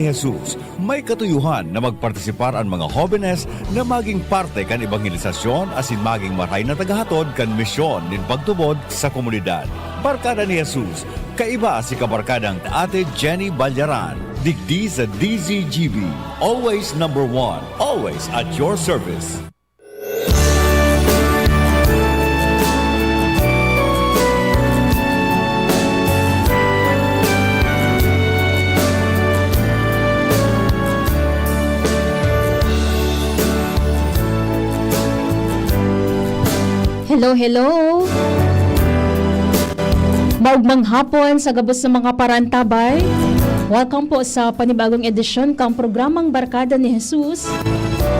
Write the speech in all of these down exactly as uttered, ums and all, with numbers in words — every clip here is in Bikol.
Jesus, may katuyuhan na magpartisipar an mga hobenes na magin parte kan ebangelisasyon asin magin marahay na tagahatod kan misyon nin pagtubod sa komunidad. Barkada ni Jesus, kaiba si kabarkadang Ate Jenny Ballaran, digdi sa D Z G B. Always number one, always at your service. Hello, hello! Maugmang hapon sa gabos na mga parantabay. Welcome po sa panibagong edisyon kang programang Barkada ni Jesus.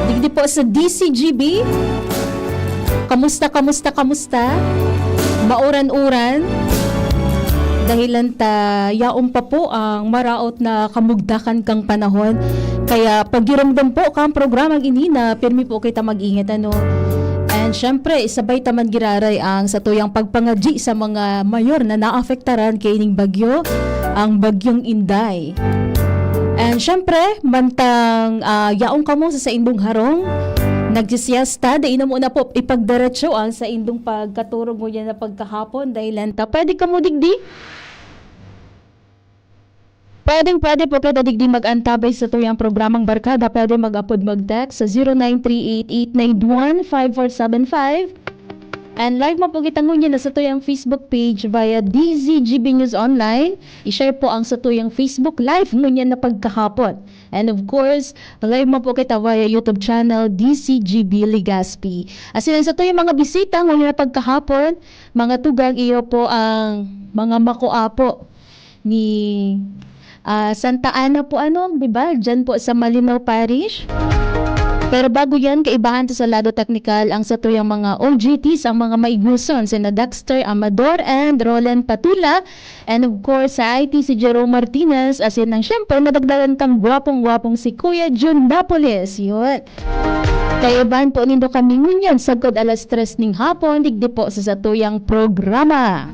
Digdi po sa D C G B. Kamusta, kamusta, kamusta? Mauran-uran. Dahilan ta yaon pa po ang maraot na kamugdakan kang panahon. Kaya pagiromdom po kang programang ini na pirmi po kita mag-ingat, ano. And syempre, isabay ta man giraray ang satuyang pagpangadyi sa mga mayor na naapektaran kaining bagyo, ang Bagyong Inday. And syempre, mantang ah, yaon kamo sa saindong harong, nagsisiyesta, dai na muna po ipagdiretso ang saindong pagkaturog ngunyan na pagkahapon, dahilan ta pwede kamo digdi. Pwedeng pwede po kita digdi mag-antabay sa tuyang programang Barkada. Pwede mag-apod, mag-text sa zero nine three eight eight nine one five four seven five. And live man po kita ngunyan na satuyang Facebook page via D Z G B News Online. I-share po ang satuyang Facebook Live ngunyan na pagkahapon. And of course, live man po kita via YouTube channel D Z G B Legazpi. Asin ang satuyang mga bisita ngunyan na pagkahapon, mga tugang, iyo po ang mga makua po ni ah, Santa Ana po, ano, di ba? Diyan po sa Malinao Parish. Pero bago yan, kaibahan to sa lado teknikal ang satuyang mga O G Ts, ang mga maiguson, sina Dexter Amador and Roland Patula. And of course, sa I T si Jerome Martinez, asin ang syempre, nadagdagan kang gwapong-gwapong si Kuya Jun Napoles. Yun. Kaibahan po nindo kami ngunyan, sagkod alas tres ning hapon, digdi po sa satuyang programa.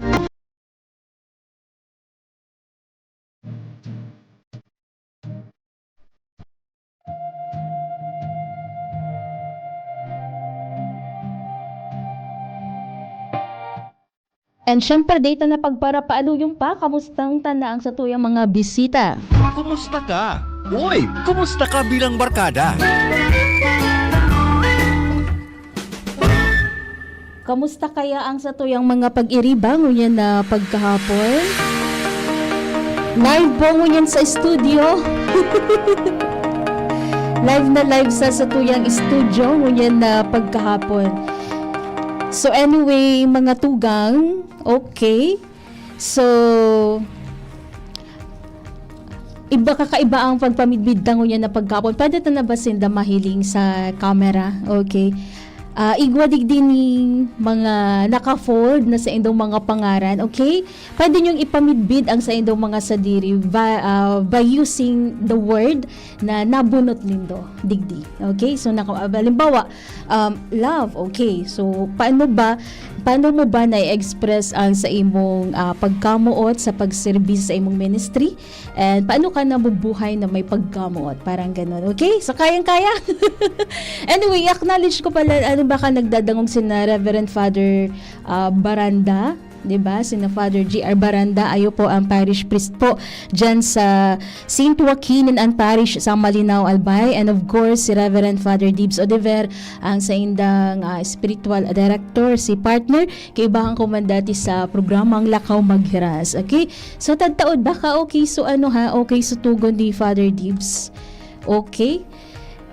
And syempre, data na pagparapaaluyong pa, kamustang ta na ang satuyang mga bisita? Kumusta ka? Uy, kumusta ka bilang barkada? Kamusta kaya ang satuyang mga pag-iriba ngunyan na pagkahapon? Live po ngunyan sa studio. Live na live sa satuyang studio ngunyan na pagkahapon. So anyway, mga tugang, okay. So, iba, kakaiba ang pagpamidbid ta ngunyan na pagkahapon. Pwede ta na ba sinda mahiling sa camera? Okay. Ah, igwa digdi ning mga naka-fold na saindong mga pangaran, okay? Pwede niyong ipamidbid ang saindong mga sadiri by, ah, by using the word na nabunot nindo digdi. Okay? So, naka-, halimbawa, um, love, okay. So, paano ba, paano mo ba na-express ang sa imong, ah, pagkamoot sa pagserbi sa imong ministry? And paano ka nabubuhay na may pagkamoot? Parang ganun. Okay? So, kayang-kaya. Anyway, acknowledge ko pala, ano, baka nagdadangog sina Reverend Father, ah, Baranda, di ba? Sina Father G R Baranda, ayo po ang parish priest po dyan sa Saint Joaquin and Ann Parish sa Malinao, Albay. And of course, si Reverend Father Dibs Odever, ang saindang, ah, spiritual director, si partner, kaibahan ko man dati sa programang Lakaw Maghiras. Okay? So, tadtaod, baka okay so ano ha, okay so tugon ni Father Dibs. Okay?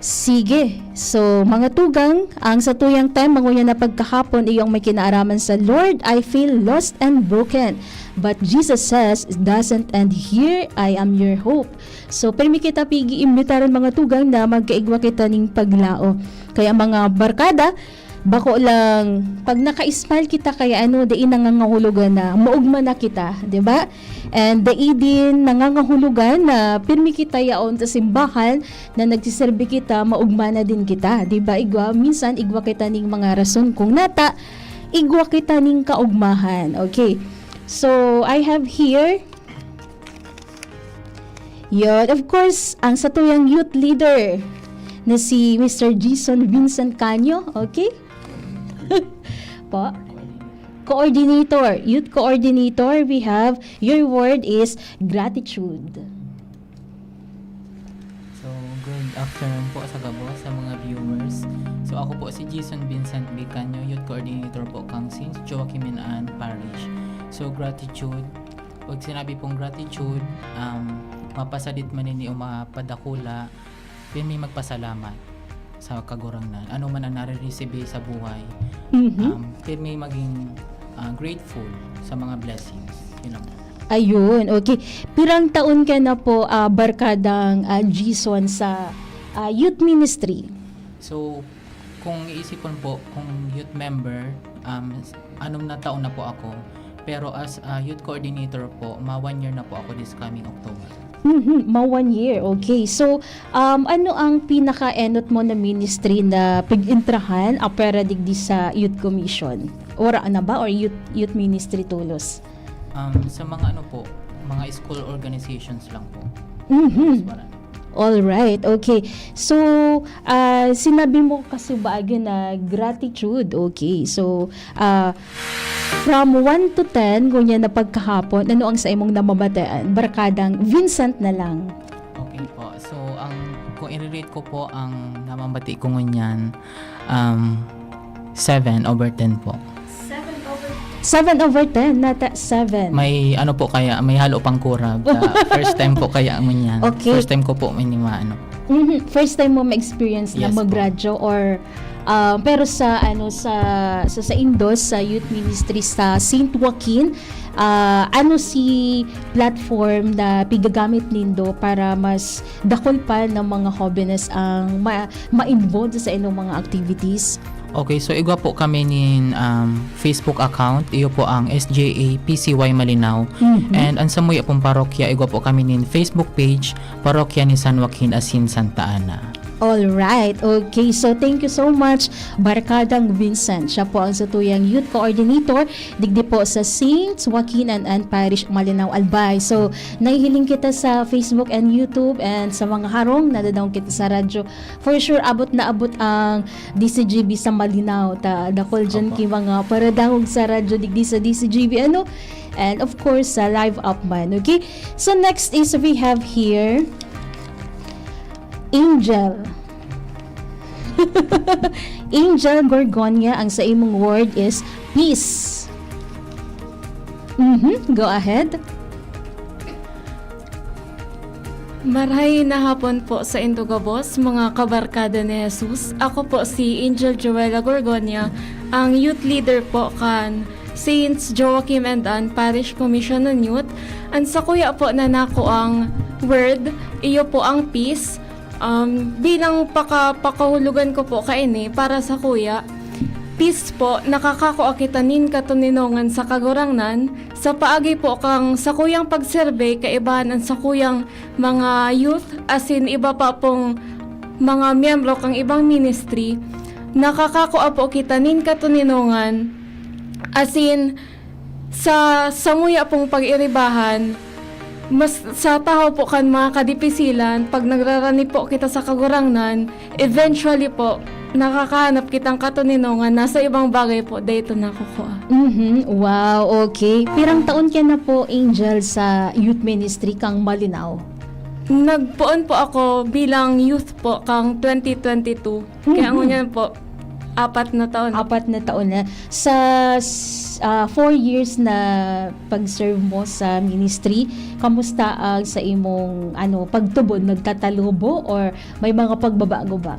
Sige. So, mga tugang, ang satuyang tema ngunyan na pagkahapon iyo ang may kinaaraman sa Lord, I feel lost and broken. But Jesus says, doesn't end here, I am your hope. So, pirmi kita pig-iimbitaran, mga tugang, na magkaigwa kita ning paglao. Kaya, mga barkada, bako lang, pag naka-smile kita, kaya ano, dai nangangahulugan na maugma na kita, di ba? And dai din nangangahulugan na pirmi kita yaon sa simbahan na nagsiserbi kita, maugma na din kita, di ba? Igwa, minsan igwa kita ning mga rason kung nata, igwa kita ning kaugmahan. Okay. So, I have here, Yun. Of course, ang satuyang youth leader na si Mister Jason Vincent Canyo. Okay? Po? Coordinator, youth coordinator, we have, your word is gratitude. So, good afternoon po sa gabos, sa mga viewers. So, ako po si Jason Vincent Bicanyo, Youth Coordinator po kang Saint Joachim and Ann Parish. So, gratitude. Pag sinabi pong gratitude, um, mapasadit man ini o mapadakula, pirmi magpasalamat sa Kagurangnan. Ano man ang nare-receive sa buhay, Mhm. um, pirmi maging ah, grateful sa mga blessings. Yun lang. Ayun, okay. Pirang taon ka na po, ah, barkadang ah, Jason sa ah, youth ministry? So, kung iisipon po, kung youth member, um, anom na taon na po ako. Pero as a youth coordinator po, ma one year na po ako this coming October. Mhm, ma one year. Okay. So, um, ano ang pinaka-enot mo na ministry na pag-intrahan apwera digdi sa Youth Commission? Wara na ba or Youth, youth Ministry tolos? Um, sa mga ano po, mga school organizations lang po. Mhm. Mas wala na. All right. Okay. So, ah, sinabi mo kasi bago na gratitude. Okay. So, ah, from one to ten, ngunyan na pagkahapon, ano ang sa imong namamatean? Barkadang Vincent na lang. Okay po. So, ang kung i-rate ko po ang namamati ko ngunyan, um, seven over ten po. Seven over Seven over ten, nata seven. May ano po kaya, may halo pang kurab. Ta, first time po kaya ngunyan. Okay. First time ko po minima ano. Mhm. First time mo ma-experience na Yes po. magradyo or ah, pero sa ano sa sa sa Indos sa Youth Ministry sa Saint Joaquin, ah, ano si platform na pigagamit nindo para mas dakul pa ng mga hobenes ang ma- ma-involve sa inyong mga activities? Okay, so igwa po kami nin um, Facebook account. Iyo po ang S J A P C Y Malinao. Mhm. And ang samuya pong parokya, igwa po kami nin Facebook page, Parokya ni San Joaquin asin Santa Ana. All right. Okay. So, thank you so much, Barkadang Vincent. Siya po ang satuyang youth coordinator digdi po sa Saint Joaquin and Ann Parish, Malinao, Albay. So, nahihiling kita sa Facebook and YouTube and sa mga harong, nadadangog kita sa radyo. For sure, abot na abot ang D C G B sa Malinao. Ta, dakol dyan Opo. ki mga paradangog sa radyo digdi sa D C G B, ano? And of course, sa Live Up man. Okay? So, next is we have here Angel. Angel Gorgonia, ang sa imong word is peace. Mhm, go ahead. Marahay na hapon po sa indo gabos, mga kabarkada ni Jesus. Ako po si Angel Joella Gorgonia, ang youth leader po kan Saints Joachim and Ann Parish Commission on Youth. Ang sakuya po na nakuang word, iyo po ang peace. Um, bilang paka, pakahulugan ko po kaini para sakuya, peace po, nakakakua kita nin katoninongan sa Kagurangnan, sa paagi po kan sakuyang pagserbe, kaibahan an sakuyang mga youth, asin iba pa pong mga miyembro kan ibang ministry, nakakakua po kita nin katoninongan, asin sa samuya pong pag-iribahan, mas sa tahaw po kan mga kadipisilan, pag nagrarani po kita sa Kagurangnan, eventually po, nakakahanap kitang katoninongan na sa ibang bagay po, dahil ito nakukua. Mhm. Wow, okay. Pirang taon ka na po, Angel, sa youth ministry kang Malinao? Nagpoon po ako bilang youth po kang twenty twenty-two. Kaya Mhm. ngunyan po, apat na taon. Apat na taon na. Sa s- ah, four years na pag-serve mo sa ministry, kamusta ang sa imong ano pagtubod? Nagtatalubo or may mga pagbabago ba?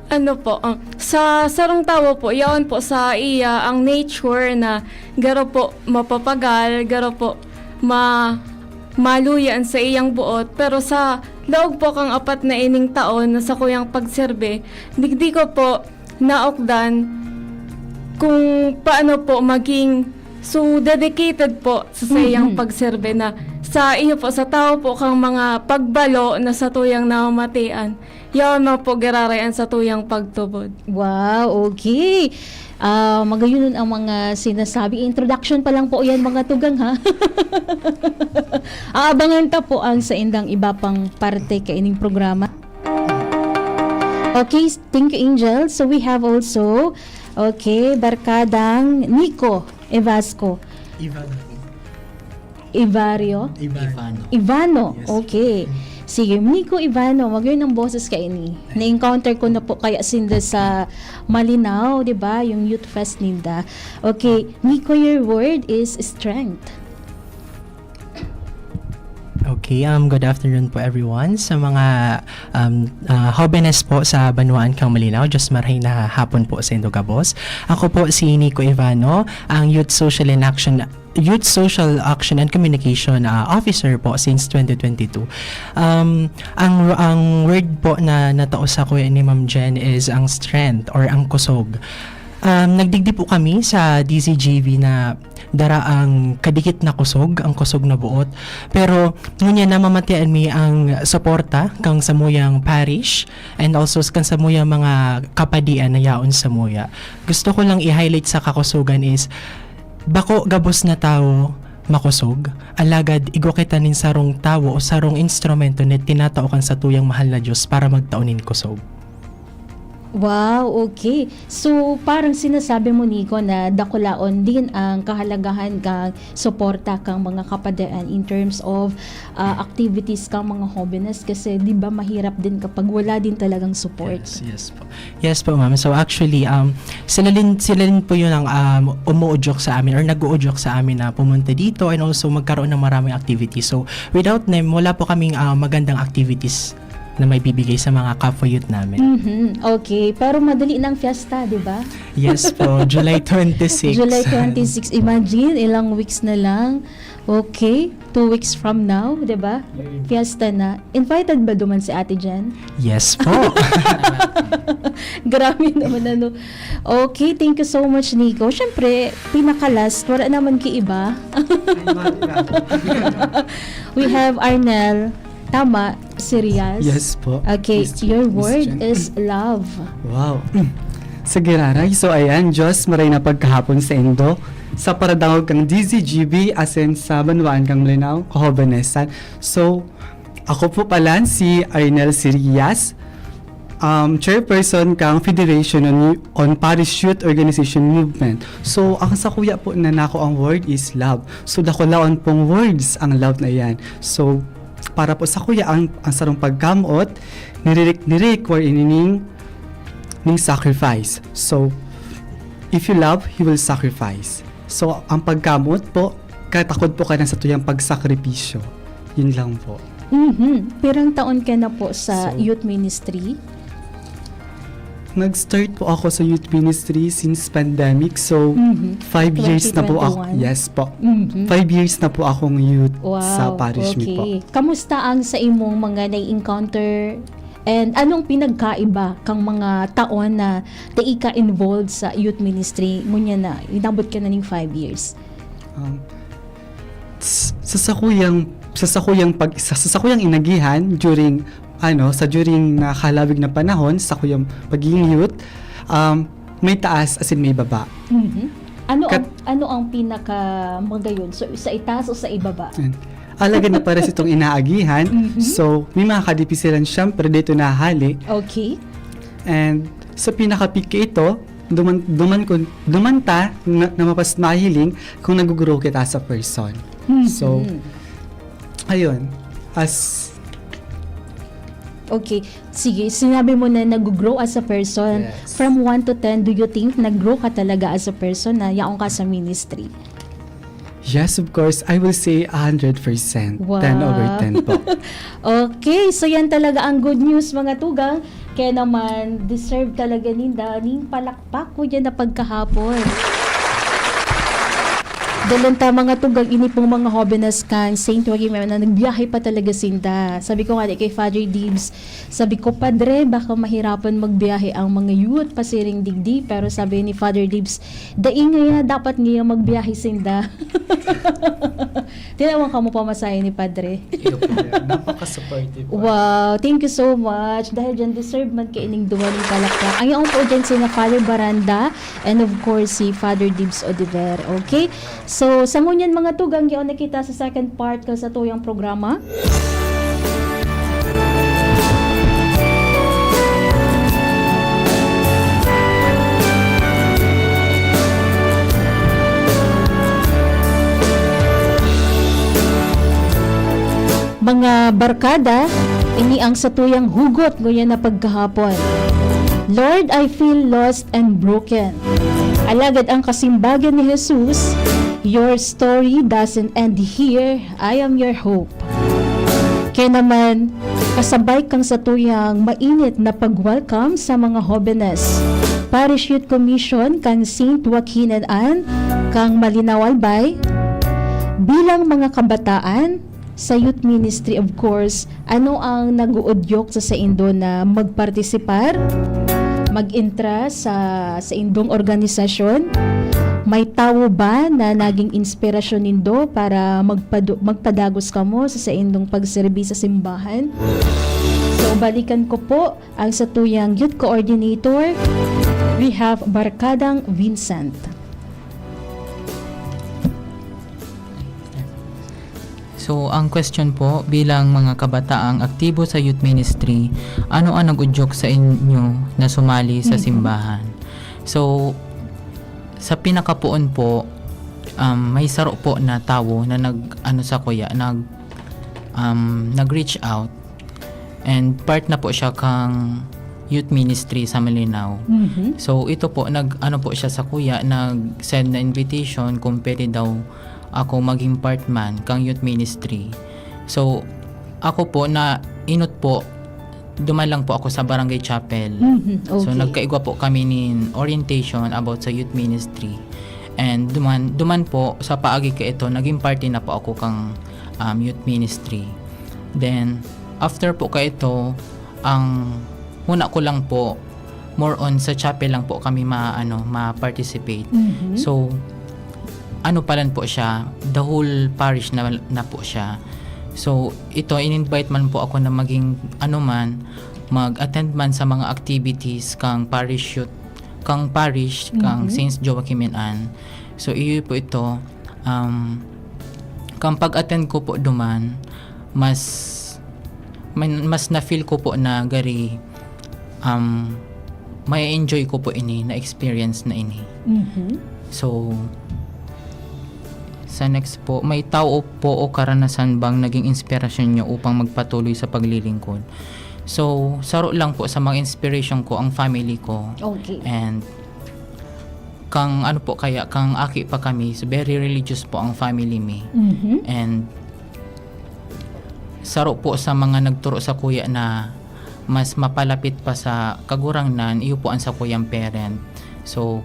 Ano po, ah, sa sarong tawo po, yaon po sa iya ang nature na garo po mapapagal, garo po ma maluya an saiyang buot, pero sa laog po kang apat na ining taon na sakuyang pagserbe, digdi ko po naokdan kung paano po maging so dedicated po sa saiyang Mhm. pagserbe na Sa iyo po, sa tawo po kang mga pagbalo na sa tuyang namamatian, yaon man po giraray an sa tuyang pagtubod. Wow, okay. Ah, magayon ang mga sinasabi. Introduction pa lang po yan, mga tugang, ha? Aabangan ta po ang sa indang iba pang parte kaining programa. Okay, thank you, Angel. So we have also, okay, Barkadang Nico Evasco. Ivan. Ivario? Ivan. Ivano. Ivano. Yes. Okay. Sige, Nico Ivano, magayon ang boses kaini. Na-encounter ko na po kaya sinda sa Malinao, di ba? Yung Youth Fest ninda. Okay, Nico, your word is strength. Okay, um, good afternoon po everyone. Sa mga um, uh, hobenes po sa Banwaan kang Malinao, Diyos marhay na hapon po sa indo gabos. Ako po si Nico Ivano, ang Youth Social and Action Youth Social Action and Communication uh, Officer po since twenty twenty-two. Um, ang ang word po na natao sa kuya ni Ma'am Jen is ang strength or ang kusog. Um, nagdigdi po kami sa D Z G V na dara ang kadikit na kusog, ang kusog na buot. Pero ngunyan namamatian mi ang suporta kang samuyang parish and also kan samuyang mga kapadian na yaon samuya. Gusto ko lang i-highlight sa kakusugan is bako gabos na tawo makosog, alagad igwa kita nin sarong tawo o sarong instrumento na tinatao kan satuyang mahal na Diyos para magtao nin kosog. Wow, okay. So, parang sinasabi mo, Nico, na dakulaon din ang kahalagahan kang suporta kang mga kapadian in terms of ah, activities kang mga hobenes kasi 'di ba mahirap din kapag wala din talagang support. Yes, yes po. Yes po, ma'am. So actually, um, sila din, sila din po yun ang um, umuudyok sa amin or nag-uudyok sa amin na pumunta dito and also magkaroon ng maraming activities. So without them, wala po kaming uh, magandang activities na may bibigay sa mga kapwa youth namin. Mhm. Okay, pero madali ng fiesta, 'di ba? Yes po, July twenty-six. July twenty-six. Imagine, ilang weeks na lang. Okay, two weeks from now, 'di ba? Fiesta na. Invited ba duman si Ate Jen? Yes po. Grabe naman, ano. Okay, thank you so much, Nico. Siyempre, pinaka-last, wala naman ki iba. We have Arnel. Tama, Sirias. Yes po. Okay, Miss- your Miss word Jen. Is love. Wow. Sa Giraray. So ayan, Diyos, maray na pagkahapon sa indo. Sa paradangog kang D Z G B, asin sa banwaan kang Malinao, kahobenesan. So, ako po pala si Arnel Sirias, um, chairperson kang Federation on, on Parish Youth Organization Movement. So, ang sa kuya po na nako ang word is love. So, dakulaon pong words ang love na yan. So, para po sa kuya, ang, ang sarong pagkamot, nire-, nire-require ini ning, ning sacrifice. So, if you love, you will sacrifice. So, ang pagkamot po, katakod po ka na sa tuyang pagsakripisyo. Yun lang po. Mhm. Pirang taon ka na po sa So- youth ministry? Nag-start po ako sa youth ministry since pandemic. So, Mhm. five years na po ako. twenty twenty-one? Yes po. Mhm. Five years na po akong youth Wow. sa parish mi po. Okay. Kamusta ang sa imong mga nai-encounter? And anong pinagkaiba kang mga taon na dai ka involved sa youth ministry? Ngunyan na, inabot ka na ning five years. Um, s- sa sakuyang sa sakuyang pag sa, sa sakuyang inagihan during ano sa during na kalawig na panahon sa kuyang pagiging youth, um, may taas as in may baba. Mhm. Ano ang Kat- ano ang pinaka magayon? So sa itaas o sa ibaba? Yan. Alagad na pares itong inaagihan. Mhm. So, may mga kadipisilan syempre dito nahali. Okay. And sa pinaka-peak ito, duman, duman, ko, duman ta na, na mapas mahiling kung nag-grow kita sa person. Mhm. So, ayun. As Okay. Sige, sinabi mo na nag-grow as a person. Yes. From one to ten, do you think nag-grow ka talaga as a person na yaon ka sa ministry? Yes, of course. I will say one hundred percent. Wow. Ten over ten po. Okay, so yan talaga ang good news, mga tugang. Kaya naman, deserve talaga ninda ning palakpak ko dyan na pagkahapon. Ilan ta mga tugang ini pong mga hobenes kan Saint Joaquin na nagbiyahe pa talaga sinda. Sabi ko nga ni kay Father Dibs, sabi ko, "Padre, baka mahirapan magbiyahe ang mga youth pasiring digdi." Pero sabi ni Father Dibs, "Dai ngaya, dapat ngaya magbiyahe sinda." Tinawan ka mo pamasahe ni Padre. Iyo po. Napaka-supportive po. Wow, thank you so much. Dahil dyan, deserve man kaining duwa ning palakpak. Ang yaong po dyan sina Father Baranda and of course si Father Dibs Oliver. Okay? So, sa ngunyan mga tugang, yaon na kita sa second part kan satuyang programa. Mga barkada, ini ang satuyang hugot ngunyan na pagkahapon. "Lord, I feel lost and broken." Alagad ang kasimbagan ni Jesus, "Your story doesn't end here. I am your hope." Kaya naman, kasabay kang satuyang mainit na pag-welcome sa mga hobenes, Parish Youth Commission kan Saint Joaquin and Anne, kang Malinao Albay, bilang mga kabataan, sa youth ministry, of course, ano ang nag-uudyok sa saindo na magpartisipar, mag-entra sa saindong organisasyon? May tawo ba na naging inspirasyon nindo para magpadu-, magpadagos kamo sa saindong pagserbi sa simbahan? So, balikan ko po ang satuyang youth coordinator. We have Barkadang Vincent. So, ang question po, bilang mga kabataang aktibo sa youth ministry, ano ang nag-udyok sa inyo na sumali sa Mhm. simbahan? So, sa pinakapoon po, um, may saro po na tawo na nag, ano, sa kuya, nag, um, nag-reach out. And part na po siya kang youth ministry sa Malinao. Mhm. So, ito po, nag, ano po siya sa kuya, nag-send na invitation kung pwede daw ako maging part man kang youth ministry. So, ako po, na inot po, duman lang po ako sa Barangay Chapel. Mhm, So, okay. nagkaigwa po kami nin orientation about sa youth ministry. And duman, duman po, sa paagi ka ito, naging parte na po ako kang, um, youth ministry. Then, after po ka ito, ang huna ko lang po, more on sa chapel lang po kami ma-, ano, ma-participate. Mhm. So, ano pa lang po siya, the whole parish na, na po siya. So, ito, in-invite man po ako na maging, ano man, mag-attend man sa mga activities kang parish youth, kang parish, kang Mhm. Saints Joachim and Anne. So, iyo po ito, um, kang pag-attend ko po duman, mas, man-, mas na-feel ko po na gari, um, may enjoy ko po ini, na-experience na ini. Mhm. So, sa next po, may tao po o karanasan bang naging inspirasyon niyo upang magpatuloy sa paglilingkod? So, saro lang po sa mga inspiration ko, ang family ko. Okay. And kang ano po kaya, kang aki pa kami, so very religious po ang family mi. Mhm. And saro po sa mga nagturo sa kuya na mas mapalapit pa sa Kagurangnan, iyo po ang sakuyang parent. So,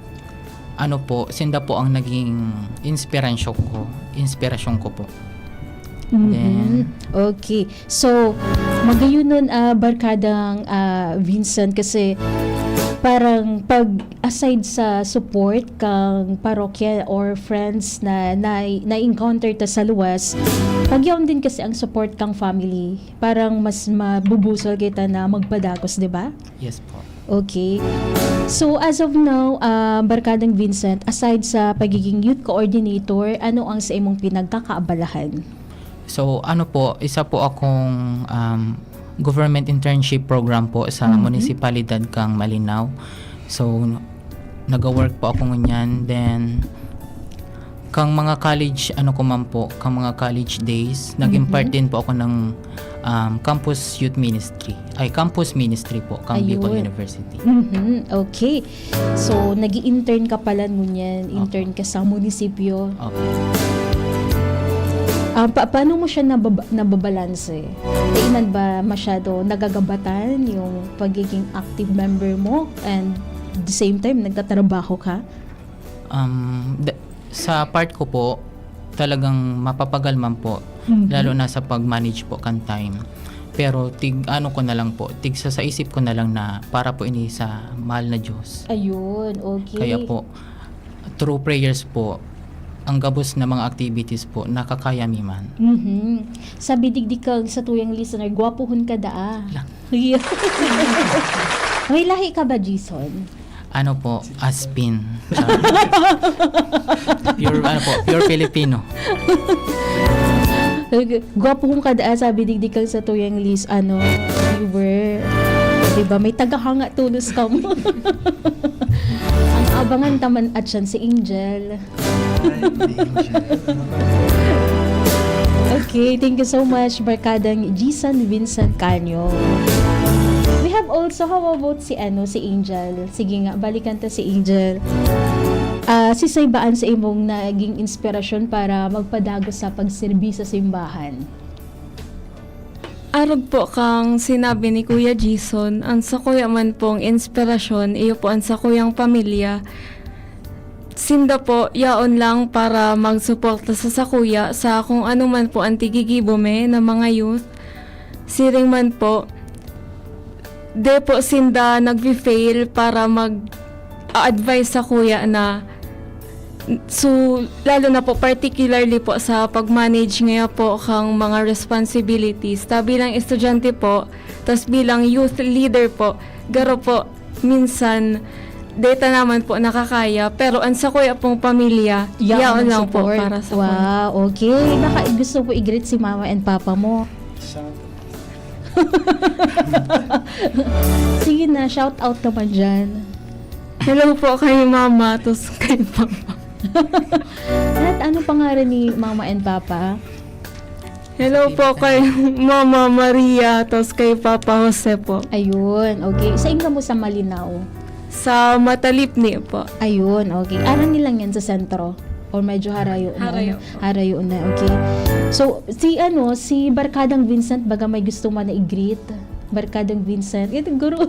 ano po, sinda po ang naging inspirasyon ko, inspirasyon ko po. Mhm. Then, Okay. So, magayon nun, ah, Barkadang, ah, Vincent, kasi parang pag aside sa support kang parokya or friends na, na, na-encounter ta sa luwas, pagyaon din kasi ang support kang family, parang mas mabubusol kita na magpadagos, di ba? Yes po. Okay. So, as of now, ah, Barkadang Vincent, aside sa pagiging youth coordinator, ano ang sa imong pinagkakaabalahan? So, ano po, isa po akong, um, government internship program po sa Mhm. munisipalidad kang Malinao. So, naga-work po ako ngunyan. Then, kang mga college, ano ko man po, kang mga college days, naging Mhm. part din po ako ng, um, campus youth ministry. Ay, campus ministry po, kang Bicol Ayun. University. Mhm, okay. So, nag-i-intern ka pala ngunyan, Opo. intern ka sa munisipyo. Opo. Ah, pa-, paano mo siya nababa-, nababalanse? Di man ba masyado nagagabatan yung pagiging active member mo and the same time, nagtatrabaho ka? Um, the, sa part ko po, talagang mapapagal man po, Mhm. lalo na sa pag-manage po kan time. Pero tig ano ko na lang po, tig sa, sa isip ko na lang na para po ini sa mahal na Diyos. Ayun, okay. Kaya po, through prayers po, ang gabos na mga activities po, nakakaya mi man. Mhm. Sabi digdi kang satuyang listener, "Gwapohon ka daa." Lang. May lahi ka ba, Jason? Ano po, Aspin. Pure, ano po, pure Filipino. Gwapohon ka daa, sabi digdi kang satuyang lis-, ano, viewer. Diba? May tagahanga tolos ka mo. Ang abangan taman at siyan si Angel. Okay, thank you so much, Barkadang Jisan Vincent Canyo. We have also, how about si, ano, si Angel? Sige nga, balikan ta si Angel. Ah, si Saybaan sa imong naging inspirasyon para magpadagos sa pagserbi sa simbahan? Arog po kang sinabi ni Kuya Jason, ang sakuya man pong inspirasyon, iyo po ang sakuyang pamilya. Sinda po, yaon lang para magsuporta sa sakuya sa kung ano man po ang tigigibo mi na mga youth. Siring man po, de po sinda nagfi-fail para mag-advise sa kuya na, so, lalo na po particularly po sa pag-manage ngaya po kang mga responsibilities. Ta bilang estudyante po, tas bilang youth leader po, garo po, minsan, deta naman po nakakaya, pero ang sa kuya pong pamilya, yaon lang po Support. Para sa kuya. Wow, okay. Baka gusto po i-greet si mama and papa mo. Sige na, shout out naman dyan. Hello po kay mama, tos kay papa. At ano pangalan ni mama and papa? Hello po kay Mama Maria, tos kay Papa Jose po. Ayun, okay. Saan ka mo sa Malinao? Sa Matalipni po. Ayun, okay. Aran nilang yan sa sentro? Or medyo harayo na? Harayo Ano? po. Harayo na, okay. So, si ano, si Barkadang Vincent, baga may gusto mo na i-greet? Barkadang Vincent. Ito, guru.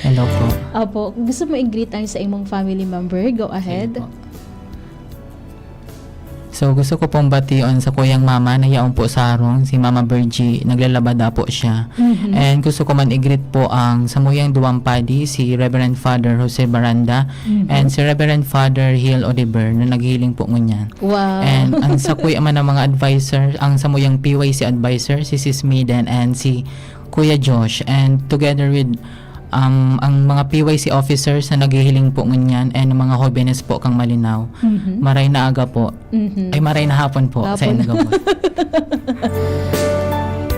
Hello po. Apo, gusto mo i-greet ang sa imong family member? Go ahead. Sige po. So, gusto ko pong bation sa kuyang mama na yaon po sa harong, si Mama Virgie, naglalabada po siya. Mhm. And gusto ko man i-greet po ang samuyang duwang padi, si Reverend Father Jose Baranda Mhm. and si Reverend Father Hill Oliver na naghihiling po ngunyan. Wow. And ang sakuya man ng mga advisor, ang samuyang P Y C advisor, si Sis Maiden and si Kuya Josh. And together with um, ang mga P Y C officers na naghihiling po ngunyan and ang mga hobenes po kang Malinao. Mhm. Maray na aga po. Mhm. Ay, maray na hapon po sa Hapon. inyo po.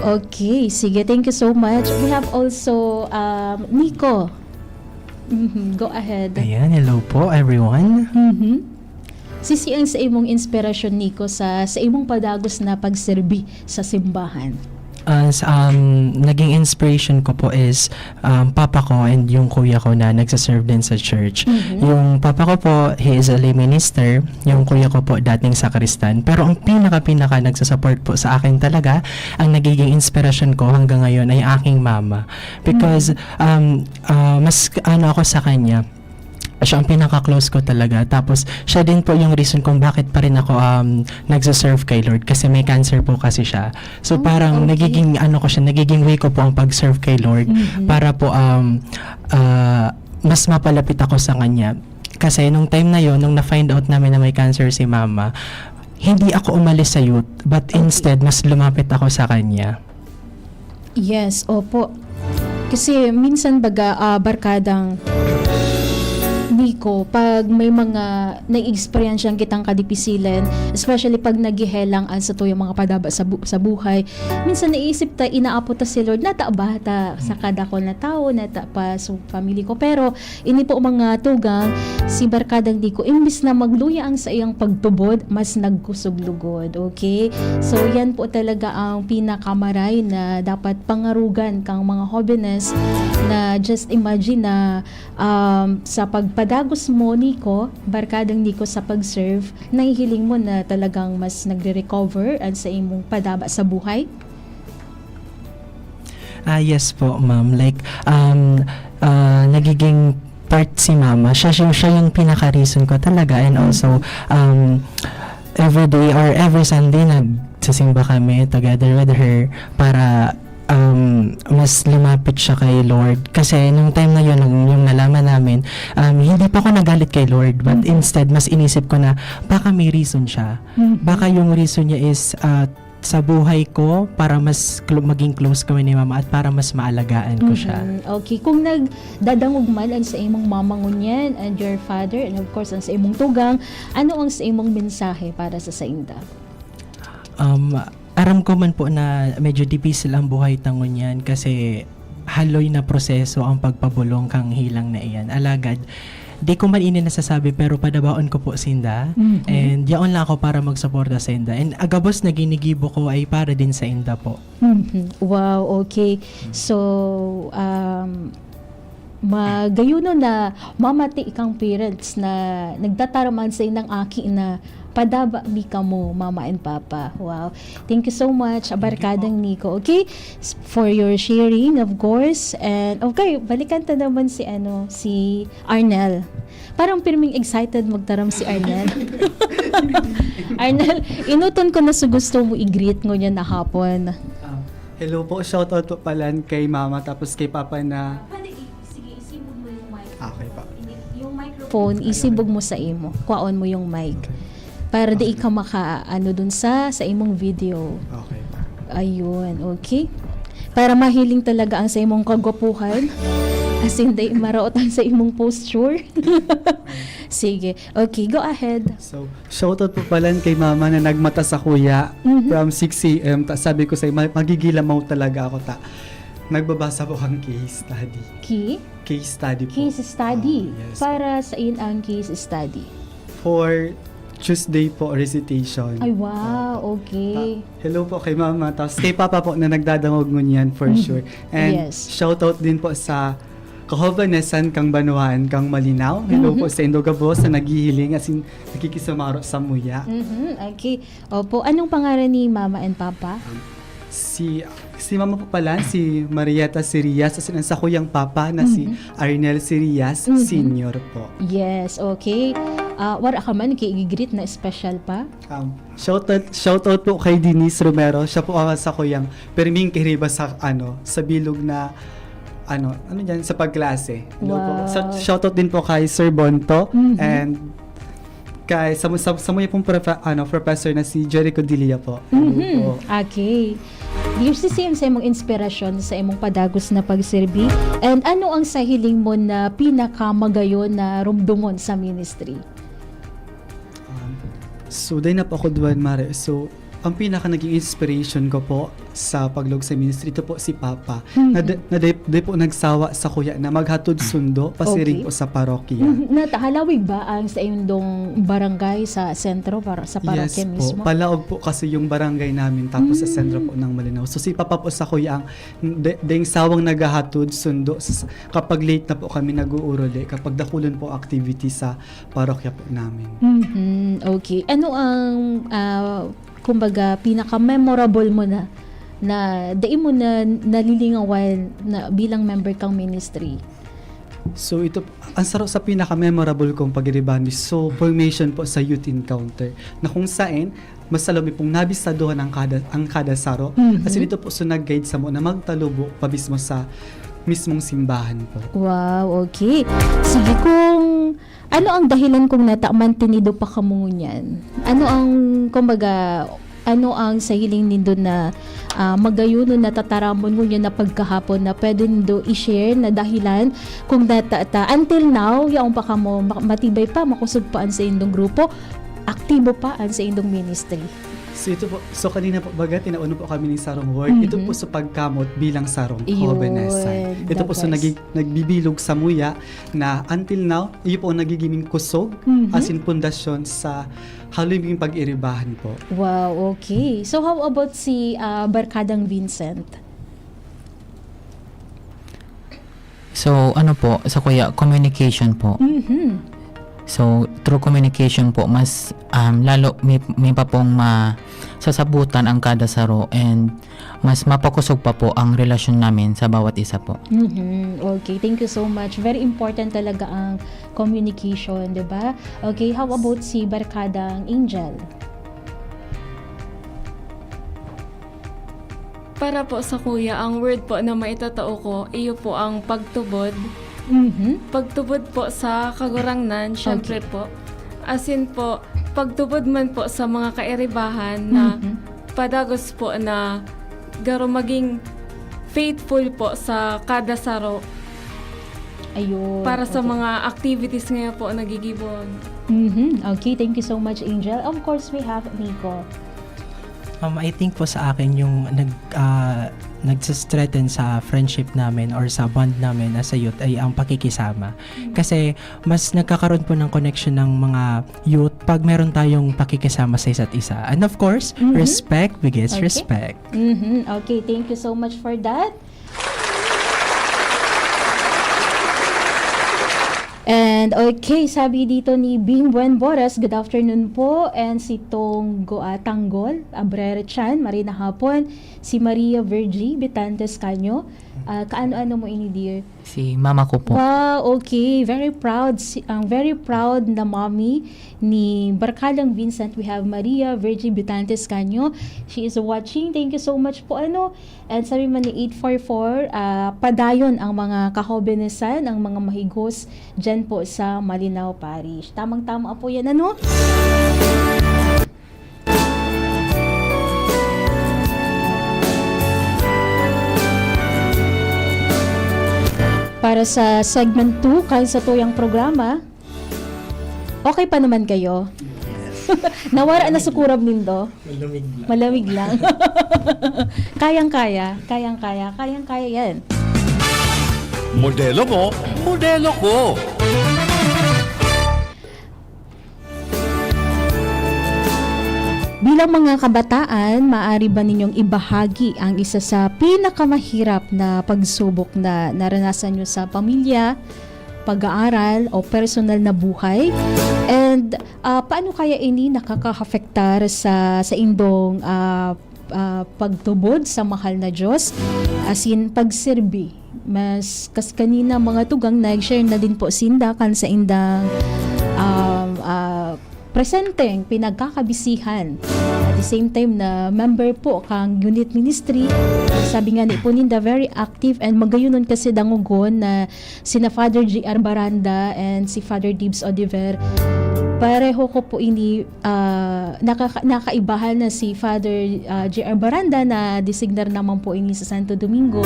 Okay, sige. Thank you so much. We have also um, Nico. Mhm. Go ahead. Ayan, hello po everyone. Mhm. Sisi ang sa imong inspirasyon, Nico, sa, sa imong padagos na pagserbi sa simbahan? Ah, sa, um, naging inspiration ko po is um, papa ko and yung kuya ko na nagsaserve din sa church. Mhm. Yung papa ko po, he is a lay minister. Yung kuya ko po, dating sakristan. Pero ang pinaka-pinaka nagsasupport po sa akin talaga, ang nagiging inspirasyon ko hanggang ngayon ay aking mama. Because um, ah, mas ano ako sa kanya, siya ang pinaka-close ko talaga. Tapos, siya din po yung reason kung bakit pa rin ako um, nagsaserve kay Lord. Kasi may cancer po kasi siya. So, Oh, parang okay. nagiging, ano ko siya, nagiging way ko po ang pag-serve kay Lord Mhm. para po um, ah, mas mapalapit ako sa Kanya. Kasi nung time na yon, nung na-find out namin na may cancer si Mama, hindi ako umalis sa youth, but instead, mas lumapit ako sa Kanya. Yes, opo. Kasi minsan baga, ah, barkadang Nico, pag may mga nai-experience kitang kadipisilan, especially pag naghihelang an satuyang mga padaba sa, bu- sa buhay, minsan naisip ta, inaapod ta si Lord, nata ba ta sa kadakol na tao, nata pa sa family ko. Pero ini po mga tugang, si Barkadang Nico, imbis na magluya ang sa iyang pagtubod, mas nagkusog lugod. Okay? So, yan po talaga ang pinakamaray na dapat pangarugan kang mga hobenes na just imagine na um, sa pagpadagos mo, Nico, Barkadang Nico, sa pag-serve, nahihiling mo na talagang mas nagre-recover at sa imong padaba sa buhay? Ah, yes po, ma'am. Like, um, ah, nagiging part si mama. Siya, siya, siya yung pinaka-reason ko talaga. And also, um, every day or every Sunday nagsisimba kami together with her para, um, mas lumapit siya kay Lord. Kasi nung time na yun, nung, yung nalaman namin, um, hindi pa ako nagalit kay Lord, but Mhm. instead, mas inisip ko na baka may reason siya. Mhm. Baka yung reason niya is, ah, sa buhay ko para mas clo-, maging close kami ni Mama at para mas maalagaan ko siya. Mhm. Okay. Kung nagdadangog man ang sa imong mama ngunyan and your father and of course ang sa imong tugang, ano ang sa imong mensahe para sa sainda? Um, aram ko man po na medyo dipisil ang buhay ta ngunyan kasi haloy na proseso ang pagpabolong kang hilang na iyan. Alagad, di ko man ini nasasabi pero padabaon ko po sinda. Mhm. And yaon lang ako para magsuporta sa inda. And agabos na ginigibo ko ay para din sa inda po. Mhm. Wow, okay. So, um, magayuno na mamati ikang parents na nagtataram an saindang aki na padaba mi kamo, Mama and Papa. Wow. Thank you so much, Thank you Abarkadang po. Nico. Okay? S-, for your sharing, of course. And, okay, balikan ta naman si, ano, si Arnel. Parang pirming excited magtaram si Arnel. Arnel, inuton ko na sa gusto mo i-greet ngunyan na hapon. Ah, hello po, shoutout po pala kay Mama tapos kay Papa na Pwede i-, sige, isibog mo yung mic. Ah, okay po. Hindi, yung microphone, Phone, ano isibog yun? Mo sa imo. Kwaon mo yung mic. Okay. Para di Okay. Ka maka, ano, dun sa, sa imong video. Okay po. Ayun, okay. Para mahiling talaga ang sa imong kagwapuhan. As in, di maraot ang sa imong posture. Sige. Okay, go ahead. So, shoutout po pala kay Mama na nagmata sa kuya Mhm. from six a m. Ta-, sabi ko sa'yo, "Ma-, magigilamaw talaga ako, ta." Nagbabasa po ang case study. Ki? Case study po. Case study. Ah, yes po. Para saan ang case study? For Tuesday po, recitation. Ay, wow. Opo. Okay. Ta-, hello po kay Mama. Tapos kay Papa po na nagdadangog ngunyan for Mhm. sure. And Yes. shoutout din po sa Kahobanesan kang Banwaan kang Malinao. Hello Mhm. po sa indo gabos na naghihiling, as in, nakikisumaro sa muya. Mhm. Okay. Opo. Anong pangalan ni Mama and Papa? Um, si, si Mama po pala, si Marieta Sirias, as in, ang sakuyang Papa na si Mhm. Arnel Sirias Mhm. Senior po. Yes, okay. Ah, wara ka man, kay i-greet na special pa? Um, shoutout, shoutout po kay Denise Romero. Siya po ang sakuyang pirming kiriba sa, ano, sa bilog na, ano, ano yan, sa pagklase. Hello po. Wow. Sa-, shoutout din po kay Sir Bonto Mhm. and kay, sa, sa, sa muya pong profe-, ano, professor na si Jericho Dilia po. Hello Mhm. po. Okay. Dear C C M, sa imong inspirasyon, sa imong padagos na pagserbi, and ano ang sa hiling mo na pinakamagayon na rumdomon sa ministry? Um, so, dai na po ako duwan, Mare. So, ang pinaka naging inspiration ko po sa paglog sa ministry, ito po si Papa. Mhm. Na di, na di, di po nagsawa sa kuya na maghatod sundo, pasiring Okay. po sa parokya. Mhm. Nata-, halawig ba ang sa indong barangay sa sentro, par-, sa parokya Yes po. Mismo? Palaog po kasi yung barangay namin, tapos sa sentro Mm. po ng Malinao. So, si Papa po sa kuya ang de-, deng sawang naghahatod sundo. S-, kapag late na po kami nag-uuruli, kapag dakulon po activity sa parokya po namin. Mhm, okay. Ano ang, ah, kumbaga, pinaka-memorable mo na, na dai mo na nalilingawan na bilang member kang ministry? So, ito, ang saro sa pinaka-memorable kong pagiribahan is so, formation po sa youth encounter, na kung sain, mas lalo mi pong nabistaduhan ang kada, ang kada saro. Mhm. Kasi dito po, so, nag-guide samo na magtalubo pa mismo sa mismong simbahan po. Wow, okay. Sige, kung ano ang dahilan kung nata man tinido pa kamo ngunyan? Ano ang, kumbaga, ano ang sa hiling nindo na, ah, magayon o natataramon ngunyan na pagkahapon na pwede nindo i-share na dahilan kung nata-, ta-, until now, yaon pa kamo, ma-, matibay pa, makosog pa an sa indong grupo, aktibo pa an sa indong ministry? So, ito po, so kanina po, baga, tinaon po kami ni sarong word. Ito Mhm. po sa pagkamot bilang sarong Iyon, Kahobanesan. Ito po, so the best. nagi-, nagbibilog sa muya na until now, iyo po ang nagiging kusog, Mhm. as in pundasyon sa haloy ming pag-iribahan po. Wow, okay. So, how about si, ah, Barkadang Vincent? So, ano po, sa kuya, communication po. Mhm. So, through communication po, mas, um, lalo may, may pa pong masasabutan ang kada saro and mas mapakosog pa po ang relasyon namin sa bawat isa po. Mhm. Okay, thank you so much. Very important talaga ang communication, di ba? Okay, how about si Barkadang Angel? Para po sa kuya, ang word po na maitatao ko, iyo po ang pagtubod. Mhm. Pagtubod po sa Kagurangnan, syempre Okay. po. Asin po, pagtubod man po sa mga kairibahan na Mhm. padagos po na garo maging faithful po sa kada saro Ayun. para sa Okay. mga activities ngayon po nagigibon. Mhm. Okay, thank you so much, Angel. Of course, we have Nico. Um, I think po sa akin yung nag ah, nagsistrengthen sa friendship namin or sa bond namin as a youth ay ang pakikisama. Kasi mas nagkakaroon po ng connection ng mga youth pag meron tayong pakikisama sa isa't isa. And of course, Mhm. respect begets Okay. respect. Mhm. Okay, thank you so much for that. And okay, sabi dito ni Bing Buen Boras, "Good afternoon po." And si Tonggo, ah, Tanggol, Abrere Chan, "Marhay na hapon." Si Maria Virgie Bitantes Canyo, ah, kaano-ano mo ini, dear? Si mama ko po. Wow, okay. Very proud. Si, ang very proud na mommy ni Barkadang Vincent. We have Maria Virgie Bitantes Canyo. She is watching. Thank you so much po. Ano? And sabi man ni eight four four, ah, padayon ang mga kahobenesan, ang mga mahigos dyan po sa Malinao Parish. Tamang-tama po yan, ano? Para sa segment two kan satuyang programa, okay pa naman kayo? Nawara na sa kurab nindo? Malamig lang. Malamig lang. Kayang-kaya, kayang-kaya, kayang-kaya yan. Modelo mo, modelo ko. Bilang mga kabataan, maaari ba ninyong ibahagi ang isa sa pinakamahirap na pagsubok na naranasan nyo sa pamilya, pag-aaral, o personal na buhay? And ah, paano kaya ini nakakaapektar sa sa indong ah, ah, pagtubod sa mahal na Diyos? Asin pagserbi. Mas kas kanina mga tugang nag-share na din po sinda kan sa indang um, ah, presenteng pinagkakabisihan. At the same time na member po kang unit ministry, sabi nga ni po ninda, very active and magayonon kasi dangogon na sina Father J R Baranda and si Father Dibs Oliver. Pareho ko po ini ah, nakaka- nakaibahan na si Father ah, J R Baranda na designar naman po ini sa Santo Domingo.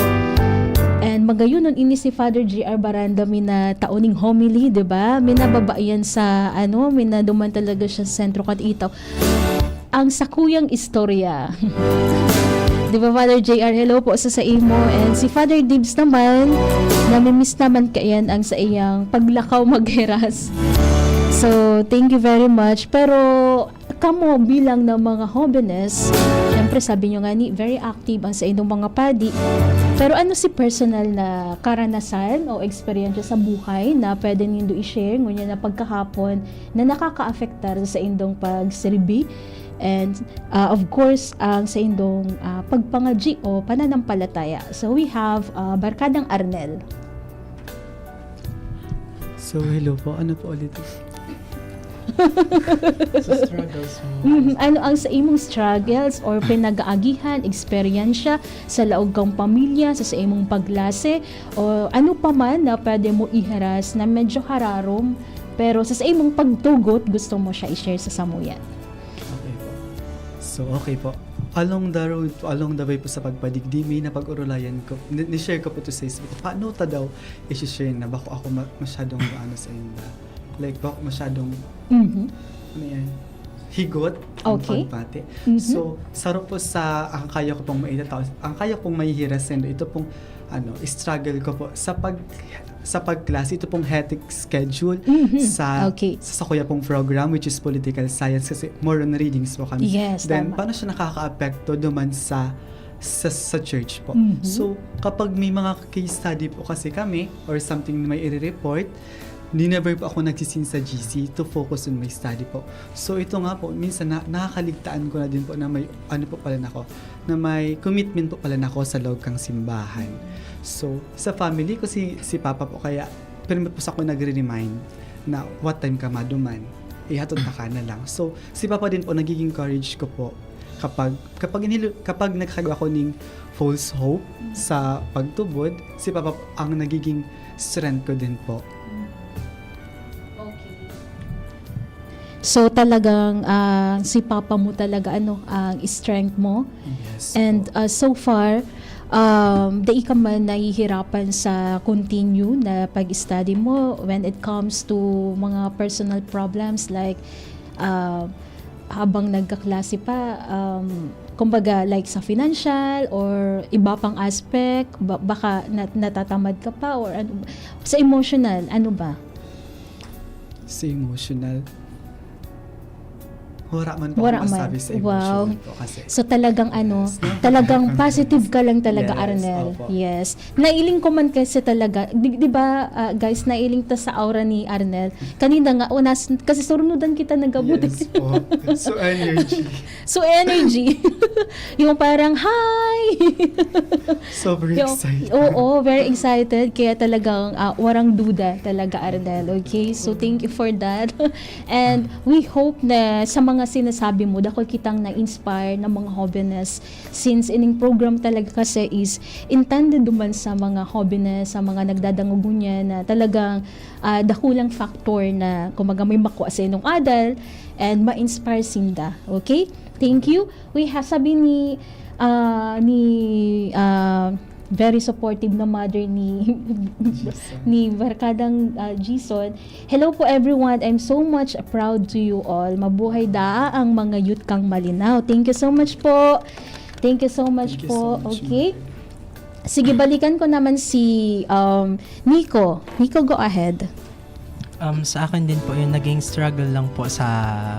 And magayonon ini si Father J R Baranda, minatao ning homily, di ba? Minababa yan sa, ano, minaduman talaga siya sa sentro kan Itaw. Ang sakuyang istorya. Di ba, Father J R? Hello po sa sa imo. And si Father Dibs naman, namimiss naman kayan ang sa iyang paglakaw magheras. So, thank you very much. Pero, kamo bilang ng mga hobenes, syempre sabi nyo nga ni, very active ang sa inyong mga padi. Pero ano si personal na karanasan o eksperyensya sa buhay na pwede nindo i-share ngunyan na pagkahapon na nakakaapektar sa indong pagserbi? And, ah, of course, ang sa indong ah, pagpangadyi o pananampalataya. So we have ah, Barkadang Arnel. So, hello po. Ano po ulit? Sa struggles mo. Mhm. Ano ang sa imong struggles or pinag-aagihan, eksperyensya sa laog kang pamilya, sa, sa imong paglase, o ano pa man na pwede mo ihiras na medyo hararom, pero sa, sa imong pagtugot, gusto mo siya i-share sa samuyan? Okay po. So, okay po. Along the road, along the way po sa pagpadigdi, may napag-urulayan ko. Ni- Ni-share ko po to sa Facebook. Paano ta daw i-share na bako ako ma- masyadong ano sa inda? Like, bako masyadong, Mhm. ano yan? Higot ang Okay. pagpati. Mhm. So, saro po sa ang kaya ko pong maitataw, ang kaya kong mahihiras sendo, ito pong ano, struggle ko po sa pag sa pagklase, ito pong hectic schedule Mhm. sa Okay. sa sakuya pong program, which is political science, kasi more on readings po kami. Yes, Then, tama. Paano siya nakakaapekto duman sa sa, sa church po? Mhm. So, kapag may mga case study po kasi kami or something na may i-report, di never po ako nagsisin sa G C to focus on my study po. So, ito nga po, minsan na, nakakaligtaan ko na din po na may ano po pala nako, na may commitment po pala nako sa loob kang simbahan. So, sa family ko, si, si Papa po, kaya pero po sa ako nagre-remind na what time ka maduman, ihatod na ka na lang. So, si Papa din po, nagiging courage ko po kapag, kapag inhilo-, kapag nagkakaigwa ako ning false hope sa pagtubod, si Papa ang nagiging strength ko din po. Okay. So, talagang, ah, si Papa mo talaga, ano, ang strength mo. Yes And, po. ah, so far, um, dai ka man nahihirapan sa continue na pag-study mo when it comes to mga personal problems like, ah, habang nagkaklase pa, um, kumbaga, like, sa financial or iba pang aspect, ba-, baka nat-, natatamad ka pa or ano, sa emotional, ano ba? Sa emotional. Wala man po Wala akong man. masabi sa Wow. emotional po kasi. So, talagang ano, Yes. talagang positive ka lang talaga, Yes, Arnel. opo. Yes. Nailing ko man kasi talaga, di, di ba, ah, guys, nailing ta sa aura ni Arnel. Kanina nga, o, nas-, kasi surunudan kita nagabuti. Yes po. So energy. So, energy. Yung parang, "Hi!" Sobrang Yung, excited. Oo, very excited. Kaya talagang, ah, warang duda talaga, Arnel. Okay? So, thank you for that. And we hope na sa mga sinasabi mo, dakul kitang na-inspire ng mga hobenes. Since ining program talaga kasi is intended naman sa mga hobenes, sa mga nagdadangog niya na talagang, ah, dakulang factor na, kumbaga, may makwa sa inong adal and ma-inspire sinda. Okay? Thank you. We have, sabi ni, ah, ni, ah, very supportive na mother ni ni Barkadang, ah, Jason. "Hello po everyone. I'm so much proud to you all. Mabuhay daa ang mga youth kang Malinao." Thank you so much po. Thank you so much Thank you po. so much, Okay. ma'am. Sige, balikan ko naman si, um, Nico. Nico, go ahead. Um, sa akin din po, yung naging struggle lang po sa,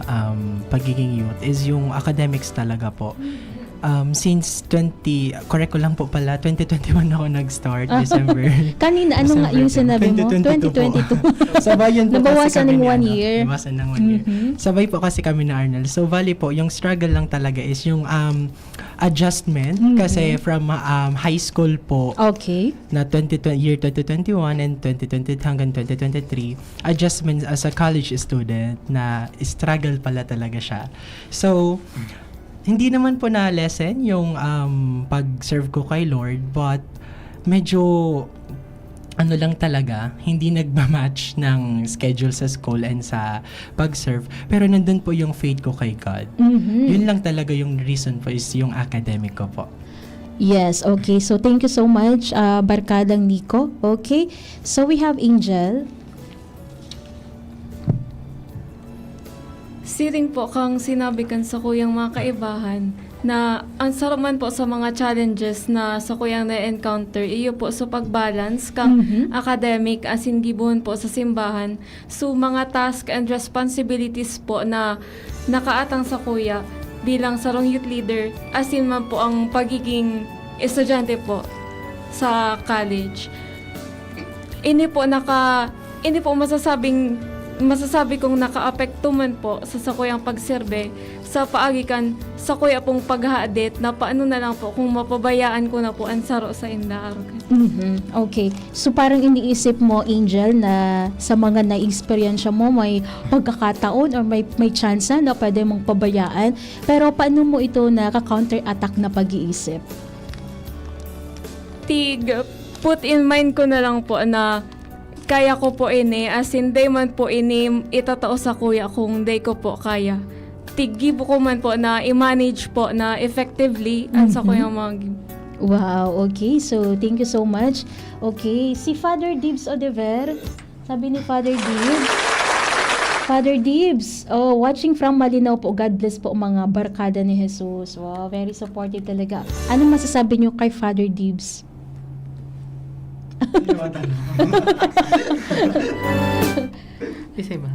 um, pagiging youth is yung academics talaga po. Um, since twenty, correct ko lang po pala, twenty twenty-one ako nag-start, Ah. December. Kanina, ano nga December yung ten. sinabi mo? Twenty twenty-two po. Twenty twenty-two. Sabayan po kasi Nabawasan kami ng ni one Arnel. year. Nabawasan ng one year. Mhm. Sabay po kasi kami na Arnel. So, bali po, yung struggle lang talaga is yung, um, adjustment. Mhm. Kasi from, um, high school po Okay. na twenty twenty, year twenty twenty-one and twenty twenty hanggang twenty twenty-three, adjustments as a college student na struggle pala talaga siya. So, hindi naman po na-lessen yung, um, pag-serve ko kay Lord, but medyo ano lang talaga, hindi nagmamatch ng schedule sa school and sa pag-serve. Pero nandun po yung faith ko kay God. Mhm. Yun lang talaga yung reason po is yung academic ko po. Yes, okay. So, thank you so much, ah, Barkadang Nico. Okay. So, we have Angel. Siring po kang sinabi kan sakuyang mga kaibahan na ang sarap man po sa mga challenges na sakuyang na-encounter, iyo po sa pag-balance kang Mhm. academic asin gibohon po sa simbahan. So, mga task and responsibilities po na nakaatang sakuya bilang sarong youth leader, asin man po ang pagiging estudyante po sa college. Ini po naka, ini po masasabing, masasabi kong nakaapekto man po sa sakuyang pagserbe sa paagi kan sakuya pong paghahadit na paano na lang po kung mapabayaan ko na po ang saro sa inda, arog. Mhm. Okay. So, parang iniisip mo, Angel, na sa mga na-experience mo, may pagkakataon or may, may tsansa na pwede mong pabayaan. Pero paano mo ito naka-counterattack na pag-iisip? Tig, put in mind ko na lang po na kaya ko po ini, as in, dai man po ini itatao sakuya kung dai ko po kaya. Tig, gibo ko man po na i-manage po na effectively ang Mhm. sakuyang mga gi-, Wow, okay. So, thank you so much. Okay, si Father Dibs Odever, sabi ni Father Dibs, Father Dibs, oh, watching from Malinao po. God bless po, mga barkada ni Jesus. Wow, very supportive talaga. Anong masasabi niyo kay Father Dibs? Isa ba?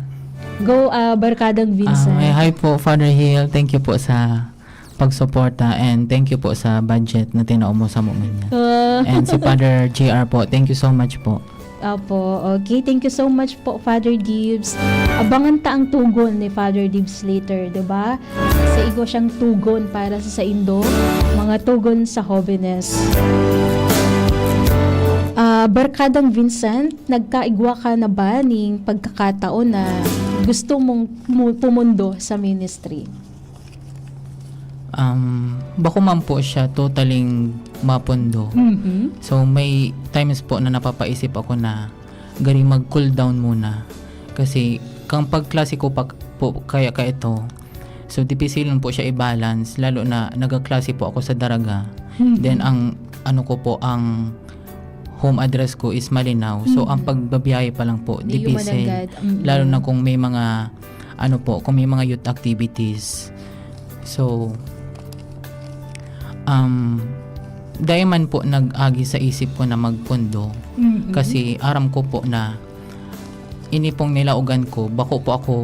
Go, ah, Barkadang Vincent. Ah, hi po, Father Hill. Thank you po sa pagsuporta and thank you po sa budget na tinao mo sa mga niya. Ah. And si Father J R po, thank you so much po. Opo. Okay, thank you so much po, Father Dibs. Abangan ta ang tugon ni Father Dibs later, di ba? Sa igwa siyang tugon para sa saindo, mga tugon sa hobenes. Ah, Barkadang Vincent, nagkaigwa ka na ba ning pagkakataon na gusto mong mu-, pumundo sa ministry? Um, bako man po siya totaling mapundo. Mhm. So, may times po na napapaisip ako na gari mag-cool down muna. Kasi kang pagklase ko pa po kaya ka ito, so dipisilon po siya i-balance, lalo na nagkaklase po ako sa Daraga. Mhm. Then ang ano ko po, ang home address ko is Malinao. So, ang Mhm. pagbabiyahe pa lang po, Di dipisil. Umanagad. Mm. Lalo na kung may mga, ano po, kung may mga youth activities. So, um, dai man po nag-agi sa isip ko na magpundo. Mhm. Kasi aram ko po na ini pong nilaogan ko, bako po ako,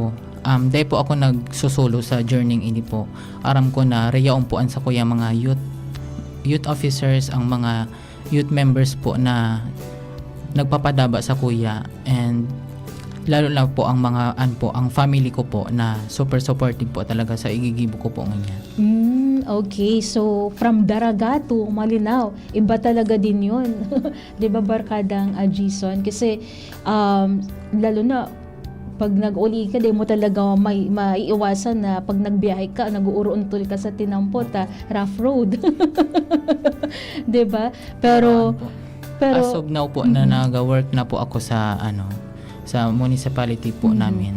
um, dai po ako nagsusolo sa journey ini po. Aram ko na reyaon po an sakuya mga youth, youth officers, ang mga youth members po na nagpapadaba sakuya, and lalo na po ang mga, an po, ang family ko po na super supportive po talaga sa igigibo ko po ngunyan. Mm, okay. So, from Daraga to Malinao, iba talaga din yun. Di ba, Barkadang, ah, Jason? Kasi, um, lalo na, pag nag-uli ka, di mo talaga may, maiiwasan na pag nagbiyahe ka, nag-uuruntol ka sa tinampot, ah, rough road. Di ba? Pero, Pero, ano po, pero as of now po na Mm-mm. naga-work na po ako sa, ano, sa municipality po Mhm. namin.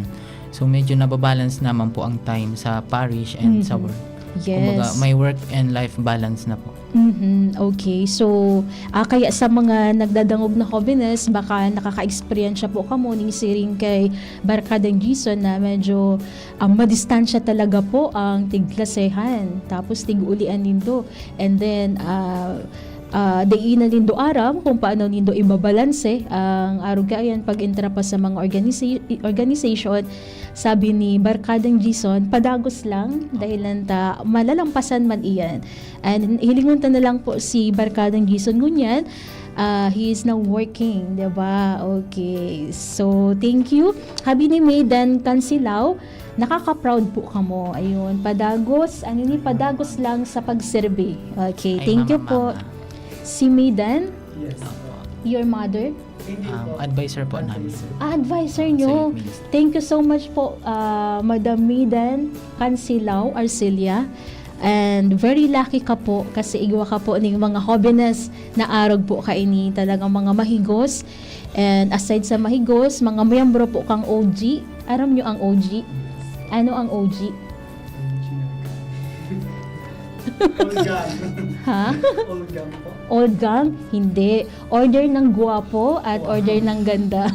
So, medyo nababalance naman po ang time sa parish and sa Mhm. work. Kumbaga, Yes. may work and life balance na po. Mhm, okay. So, ah, kaya sa mga nagdadangog na jóvenes, baka nakaka-eksperyensya po kamo ning siring kay Barkadang Jason na medyo, ah, madistansya talaga po ang tigklasehan, tapos tig-ulian nindo. And then, ah, ah, dai na nindo aram kung paano nindo ibabalanse ang arog kaiyan pag-entra pa sa mga organisa-, organization. Sabi ni Barkadang Jason, padagos lang, dahilan ta malalampasan man iyan. And hilingon ta na lang po si Barkadang Jason ngunyan. Ah, he is now working, di ba? Okay. So, thank you. Habi ni Maydan Cansilao, nakaka-proud po kamo. Ayun, padagos, ano ni, padagos lang sa pagserbi. Okay, Ay, thank you mama, po. mama. Si Maydan, Yes. Opo. your mother? Hindi Um, po. advisor po namin. Advisor. Ah, advisor Sa nyo. youth ministry. Thank you so much po, ah, Madam Maydan Cansilao Arcelia. And very lucky ka po kasi igwa ka po ning mga jóvenes na arog po kaini, talagang mga mahigos. And aside sa mahigos, mga miyembro po kang O G. Aram nyo ang O G? Ano ang O G? Old gang. Ha? Old gang po. Old gang? Hindi. Order ng guwapo at Wow. order ng ganda.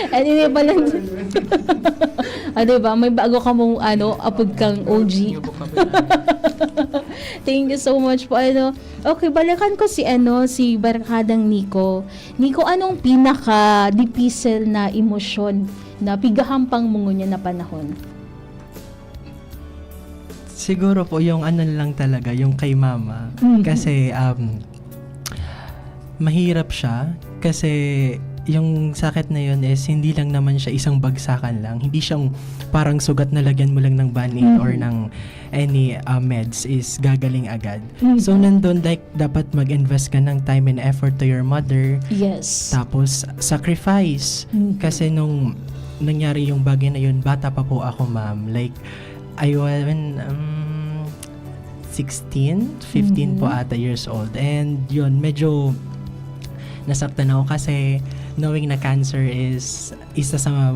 Ano yun pala? Ah, diba? May bago ka mong, ano, apod kang O G. New vocabulary. Thank you so much po. Ano, okay, balikan ko si, ano, si Barkadang Nico. Nico, anong pinaka-dipisil na emosyon na pigahampang mo ngunyan na panahon? Siguro po yung ano lang talaga, yung kay mama. Mhm. Kasi, um, mahirap siya kasi yung sakit na yun is hindi lang naman siya isang bagsakan lang. Hindi siyang parang sugat na lagyan mo lang ng Band-Aid or Mhm. ng any, uh, meds is gagaling agad. Mhm. So, nandun, like, dapat mag-invest ka ng time and effort to your mother. Yes. Tapos, sacrifice. Mhm. Kasi nung nangyari yung bagay na yun, bata pa po ako, ma'am. Like, I was, um, sixteen, fifteen po Mhm. ata years old. And yun, medyo nasaktan ako kasi knowing na cancer is isa sa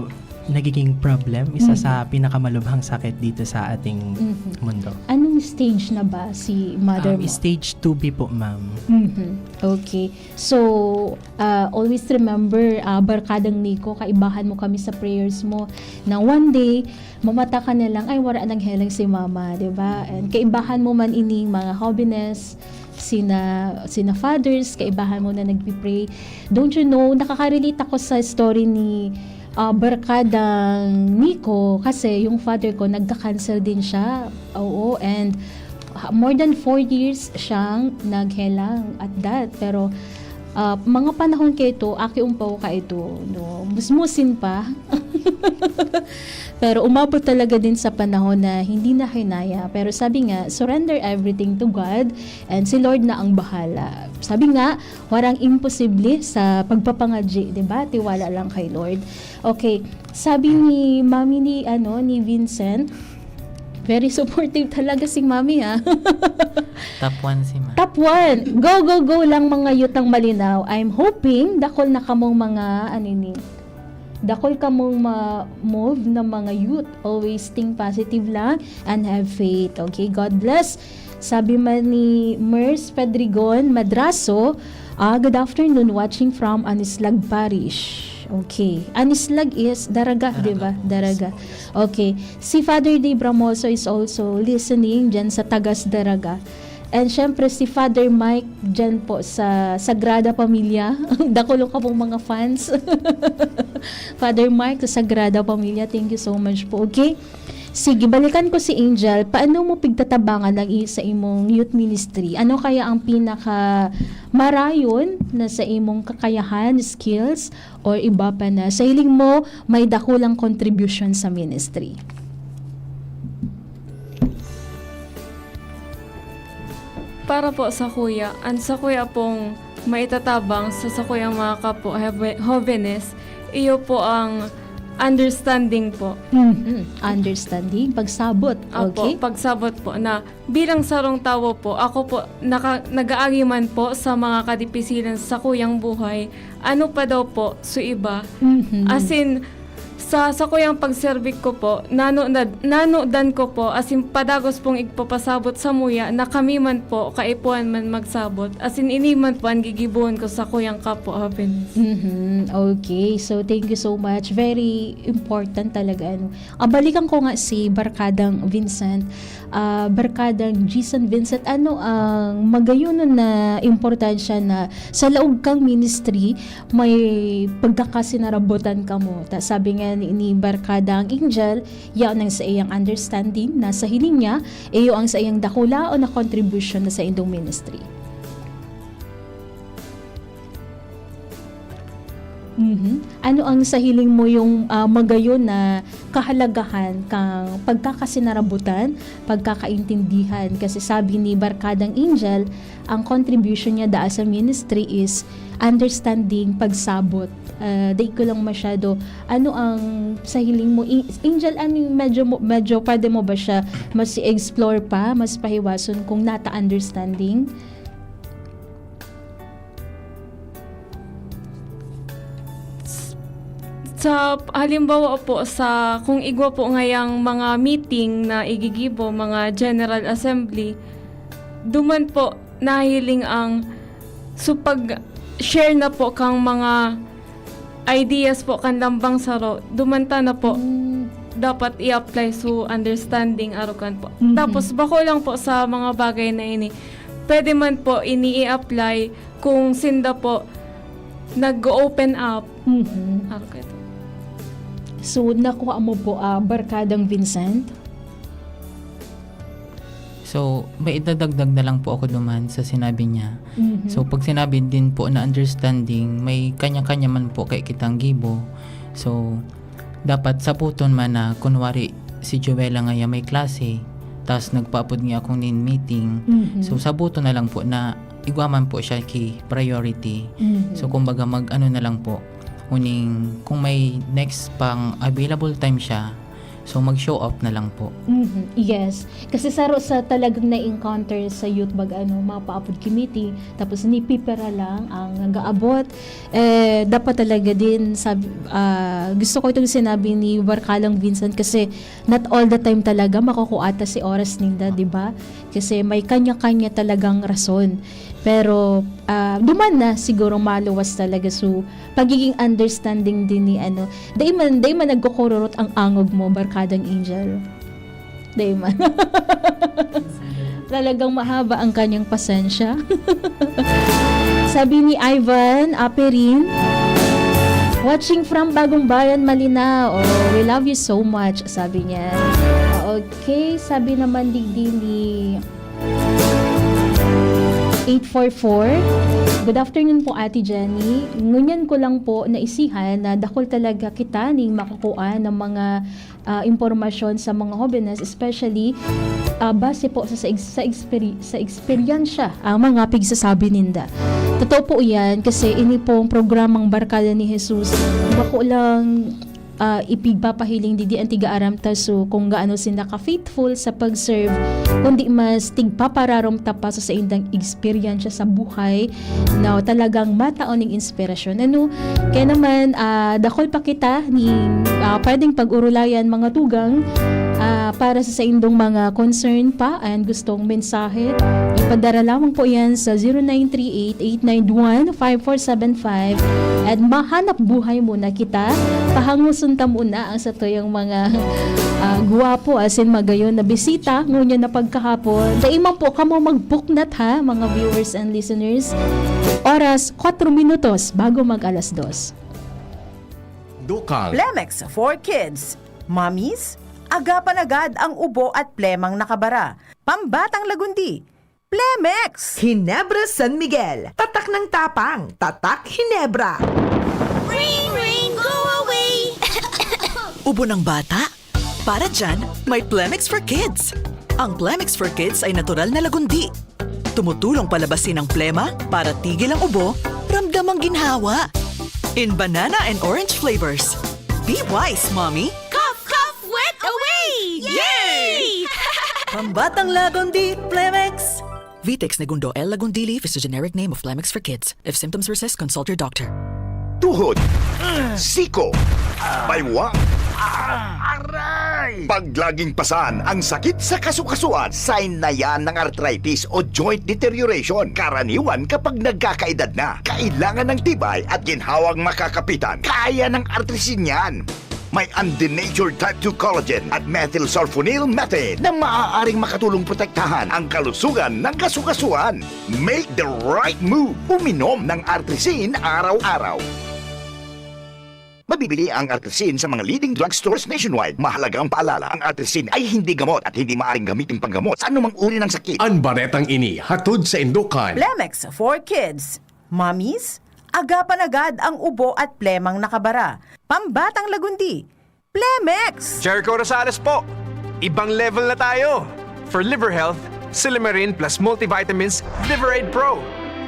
nagiging problem, isa Mhm. sa pinakamalubhang sakit dito sa ating Mhm. mundo. Anong stage na ba si mother Um, mo? Stage two B po, ma'am. Mhm. Okay. So, ah, always remember, ah, Barkadang Nico, kaibahan mo kami sa prayers mo na one day, mamata ka na lang, "Ay, wala nang helang si mama," di ba? And kaibahan mo man ining mga jóvenes, sina, sina fathers, kaibahan mo na nagpipray. Don't you know, nakaka-relate ako sa story ni, ah, Barkadang Nico kasi yung father ko, nagka-cancer din siya. Oo, and ha-, more than four years siyang naghelang at that. Pero, ah, mga panahon kaito, aki umpaw kaito, no? Musmusin pa. Pero umabot talaga din sa panahon na hindi na kinaya. Pero sabi nga, "Surrender everything to God, and si Lord na ang bahala." Sabi nga, "Warang imposible sa pagpapangadyi," di ba? Tiwala lang kay Lord. Okay, sabi ni Mami ni, ano, ni Vincent, Very supportive talaga si Mami, ha? Top one si Ma. Top one. Go, go, go lang mga youth ng Malinao. I'm hoping dakol na kamong mga, ano ini, dakol kamong ma-move na mga youth. Always think positive lang and have faith. Okay, God bless. Sabi man ni Mers Pedrigon Madraso, ah, "Good afternoon, watching from Anislag Parish." Okay. Anislag is Daraga, Daraga di ba? po. Daraga. Okay. Si Father Dave Ramoso is also listening dyan sa Tagas Daraga. And syempre, si Father Mike dyan po sa Sagrada Familia. Dakul ka pong mga fans. Father Mike sa Sagrada Familia, thank you so much po. Okay? Sige, balikan ko si Angel. Paano mo pigtatabangan ang i-, sa imong youth ministry? Ano kaya ang pinaka marayon na sa imong kakayahan, skills, or iba pa na sa hiling mo may dakulang contribution sa ministry? Para po sa kuya, ang sa kuya pong maitatabang sa, sa kuyang mga kapo, heve-, hovenes, iyo po ang understanding po. Mhm. Understanding, pagsabot. Apo, Okay? pagsabot po na bilang sarong tawo po, ako po, naka, nag-aagi man po sa mga kadipisilan sa kuyang buhay, ano pa daw po, su iba. Mhm. As in, sa, sa kuyang pagserbik ko po, nano, na, nanodan ko po, as in, padagos pong igpapasabot sa muya na kami man po, kaipuhan man magsabot. As in, ini man po ang gigibuhon ko sa kuyang kapo, happiness. Mhm. Okay. So, thank you so much. Very important talaga, ano. Ah, balikan ko nga si Barkadang Vincent. Ah, Barkadang Jason Vincent, ano ang magayonon na importansya na sa laog kang ministry, may pagkakasinarabutan kamo? Ta, sabi nga ni, ni Barkadang Angel, yaon ang sa iyang understanding na sa hiling niya, iyo ang sa iyang dakulaon na contribution na sa indong ministry. Mhm. Ano ang sa hiling mo yung, ah, magayon na kahalagahan kang pagkakasinarabutan, pagkakaintindihan? Kasi sabi ni Barkadang Angel, ang contribution niya daa sa ministry is understanding, pagsabot. Ah, di ko lang masyado, ano ang sa hiling mo? I-, Angel, ano yung medyo, mo- medyo pwede mo ba siya mas i-explore pa, mas pahiwason kung nata understanding? Sa halimbawa po, sa kung igwa po ngayang mga meeting na igigibo, mga General Assembly, duman po nahiling ang, so pag share na po kang mga ideas po kan lambang saro, duman ta na po Mm. dapat i-apply so understanding arukan po. Mhm. Tapos bako lang po sa mga bagay na ini, pwede man po ini i-apply kung sinda po nag-open up. Mhm. Arukan po. So, nakuha mo po, ah, Barkadang Vincent? So, may idadagdag na lang po ako duman sa sinabi niya. Mhm. So, pag sinabi din po na understanding, may kanya-kanya man po kay kitang gibo. So, dapat sabuton man na kunwari si Joella ngaya may klase, tas nagpaapod niya akong nin meeting. Mhm. So, sabuton na lang po na igwa man po siya ki priority. Mhm. So, kumbaga mag-ano na lang po, uning kung may next pang available time siya, so mag-show up na lang po. Mhm. Yes. Kasi saro sa talagang na-encounter sa youth bag ano, mapaapod ki meeting, tapos nipipira lang ang nag-aabot. Eh, dapat talaga din, sabi, ah, gusto ko itong sinabi ni Barkalang Vincent kasi not all the time talaga makukuha ta si oras ninda, di ba? Kasi may kanya-kanya talagang rason. Pero, ah, duman na siguro maluwas talaga. So, pagiging understanding din ni ano, dai man, dai man nagkukururot ang angog mo, Barkadang Angel. Dai man. Talagang mahaba ang kanyang pasensya. Sabi ni Ivan Aperin, "Watching from Bagong Bayan, Malinao. Oh, we love you so much," sabi niya. Okay, sabi naman digdi ni eight four four. Good afternoon po, Ate Jenny. Ngunyan ko lang po naisihan na dakul talaga kita ning makakua ng mga, ah, impormasyon sa mga hobenes, especially, ah, base po sa, sa, ex- sa, experi- sa eksperyensya ang mga pigsasabi ninda. Totoo po yan kasi ini pong programang Barkada ni Jesus, bako lang ah, ipigpapahiling digdi an tig-aaram ta, so kung gaano sinda ka-faithful sa pag-serve, kundi mas tigpapararom ta pa sa saindang eksperyensya sa buhay na talagang matao ning inspirasyon. Ano? Kaya naman, ah, dakul pa kita ning, ah, pwedeng pag-urulayan, mga tugang, ah, para sa saindong mga concern pa and gustong mensahe. Ipadara lamang po yan sa zero nine three eight eight nine one five four seven five. At mahanap buhay muna kita. Pahanguson ta muna ang satuyang mga, ah, gwapo, asin magayon na bisita, ngunyan na pagkahapon. Dai man po kamo magpuknat, ha, mga viewers and listeners. Oras, kwatro minutos bago mag alas dos. Dukal. Plemex for Kids. Mommies, agapan agad ang ubo at plemang nakabara. Pambatang lagundi. Plemex! Ginebra San Miguel. Tatak ng tapang. Tatak Ginebra. Ring, ring, go away! Ubo ng bata? Para dyan, may Plemex for Kids. Ang Plemex for Kids ay natural na lagundi. Tumutulong palabasin ang plema para tigil ang ubo, ramdam ang ginhawa. In banana and orange flavors. Be wise, mommy! Cough, cough, wet away! Yay! Pambatang Lagundi, Plemex! Vitex Negundo L. Lagundili is the generic name of Plemex for Kids. If symptoms persist, consult your doctor. Tuhod, siko, baywang, aray! Pag laging pasan ang sakit sa kasukasuan, sign na yan ng arthritis o joint deterioration. Karaniwan kapag nagkakaedad na, kailangan ng tibay at ginhawang makakapitan. Kaya ng Artrisin yan. May undenatured type two collagen at methylsulfonyl methane na maaaring makatulong protektahan ang kalusugan ng kasukasuan. Make the right move. Uminom ng Artrisin araw-araw. Mabibili ang Artrisin sa mga leading drugstores nationwide. Mahalagang paalala, ang Artrisin ay hindi gamot at hindi maaaring gamitin panggamot sa anumang uri ng sakit. An baretang ini hatod sa Indukan. Plemex for Kids. Mommies, agapan agad ang ubo at plemang nakabara. Pambatang lagundi. Plemex! Jericho Rosales po! Ibang level na tayo! For liver health, Silymarin plus multivitamins Liver Aid Pro.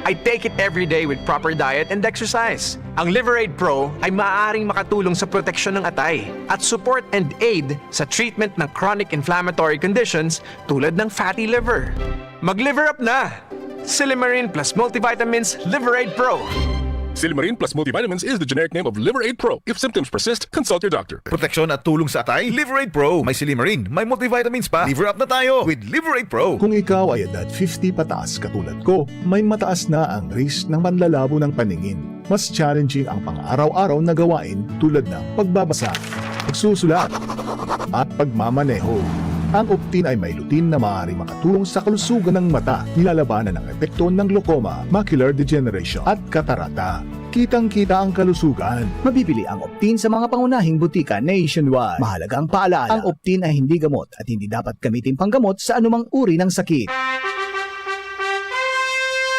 I take it every day with proper diet and exercise. Ang Liver Aid Pro ay maaaring makatulong sa proteksyon ng atay at support and aid sa treatment ng chronic inflammatory conditions tulad ng fatty liver. Mag-liver up na! Silymarin plus multivitamins Liver Aid Pro. Silymarin plus multivitamins is the generic name of Liver Aid Pro. If symptoms persist, consult your doctor. Proteksyon at tulong sa atay, Liver Aid Pro. May silymarin, may multivitamins pa. Liver up na tayo with Liver Aid Pro. Kung ikaw ay edad fifty pataas katulad ko, may mataas na ang risk ng panlalabo ng paningin. Mas challenging ang pang-araw-araw na gawain tulad ng pagbabasa, pagsusulat, at pagmamaneho. Ang Optin ay may lutein na maaaring makatulong sa kalusugan ng mata, nilalabanan ang epekto ng glaucoma, macular degeneration, at katarata. Kitang-kita ang kalusugan. Mabibili ang Optin sa mga pangunahing butika nationwide. Mahalagang paalala, ang Optin ay hindi gamot at hindi dapat gamitin panggamot sa anumang uri ng sakit.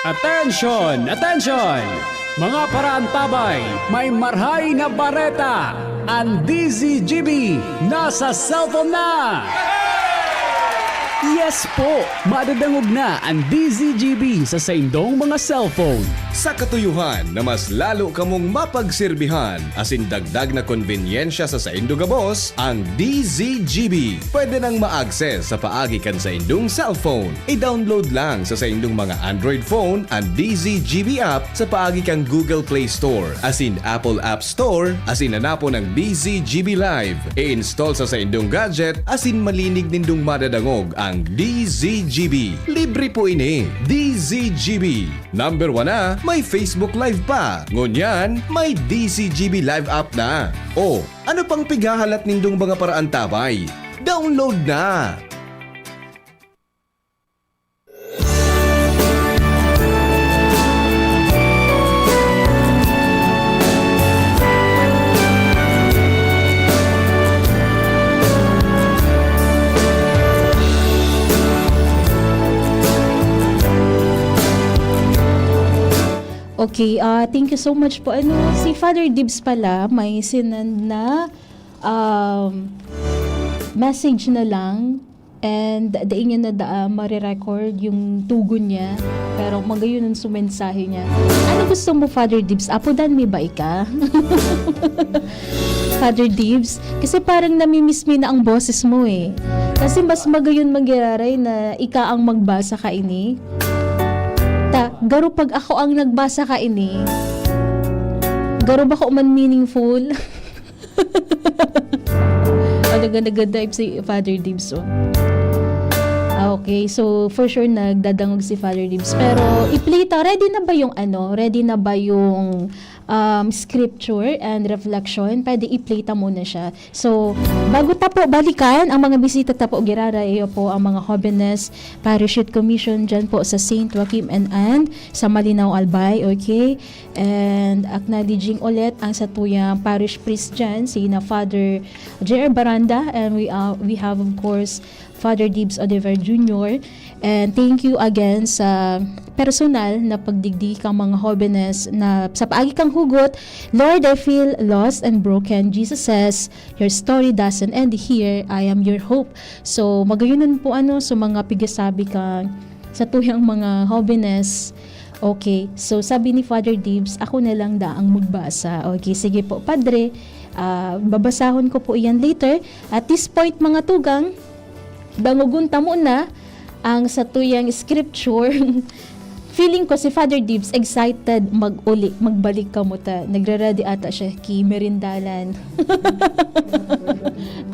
Attention! Attention! Mga paraantabay, may marhay na bareta! Ang D Z G B nasa cellphone na! Yes po! Madadangog na ang D Z G B sa saindong mga cellphone. Sa katuyuhan na mas lalo kamong mapagserbihan asin dagdag na konbenyensya sa saindo gabos, ang D Z G B pwede nang ma-access sa paagi kan saindong cellphone. I-download lang sa saindong mga Android phone an D Z G B app sa paagi kan Google Play Store asin Apple App Store asin hanapon ang D Z G B Live. I-install sa saindong gadget asin malinig nindong madadangog ang D Z G B. Libre po ini. D Z G B. Number one na, may Facebook Live pa. Ngunyan, may D Z G B Live app na. O, ano pang pighahalat nindong mga paraantabay? Download na! Okay, ah, thank you so much po. Ano, si Father Dibs pala, may sinend na, um, message na lang. And dai niya na daa mare-record yung tugon niya. Pero magayon ang sumensahe niya. Ano gusto mo, Father Dibs? Apodan mi ba ika? Father Dibs? Kasi parang namimiss mi na ang boses mo eh. Kasi mas magayon mangyararay na ika ang magbasa kaini. Ta, garo pag ako ang nagbasa kaini, garo bako man meaningful. Ano nga naganda si Father Dibs, oh. Ah, okay, so for sure nagdadangog si Father Dibs. Pero i-play ta, ready na ba yung ano? Ready na ba yung um, scripture and reflection? Pwede i-play ta muna siya. So, bago ta po balikan ang mga bisita ta po, giraray, iyo po ang mga Jovenes Parish Youth Commission dyan po sa Saint Joaquim and Ann, sa Malinao, Albay, okay? And acknowledging ulit ang satuyang parish priest dyan, si na Father J R Baranda, and we, uh, we have, of course, Father Dibs Oliver Junior. And thank you again sa personal na pagdigdi kang mga Jovenes na sa paagi kang hugot, "Lord, I feel lost and broken." Jesus says, "Your story doesn't end here. I am your hope." So, magayon po ano, sa mga pigasabi ka, satuyang mga Jovenes, okay. So, sabi ni Father Dibs, "Ako na lang daang magbasa." Okay, sige po, Padre. Ah, babasahon ko po iyan later. At this point, mga tugang, dangogon ta muna ang satuyang scripture. Feeling ko si Father Dibs excited mag-uli, magbalik kamo ta. Nagre-ready ata siya ki merindalan.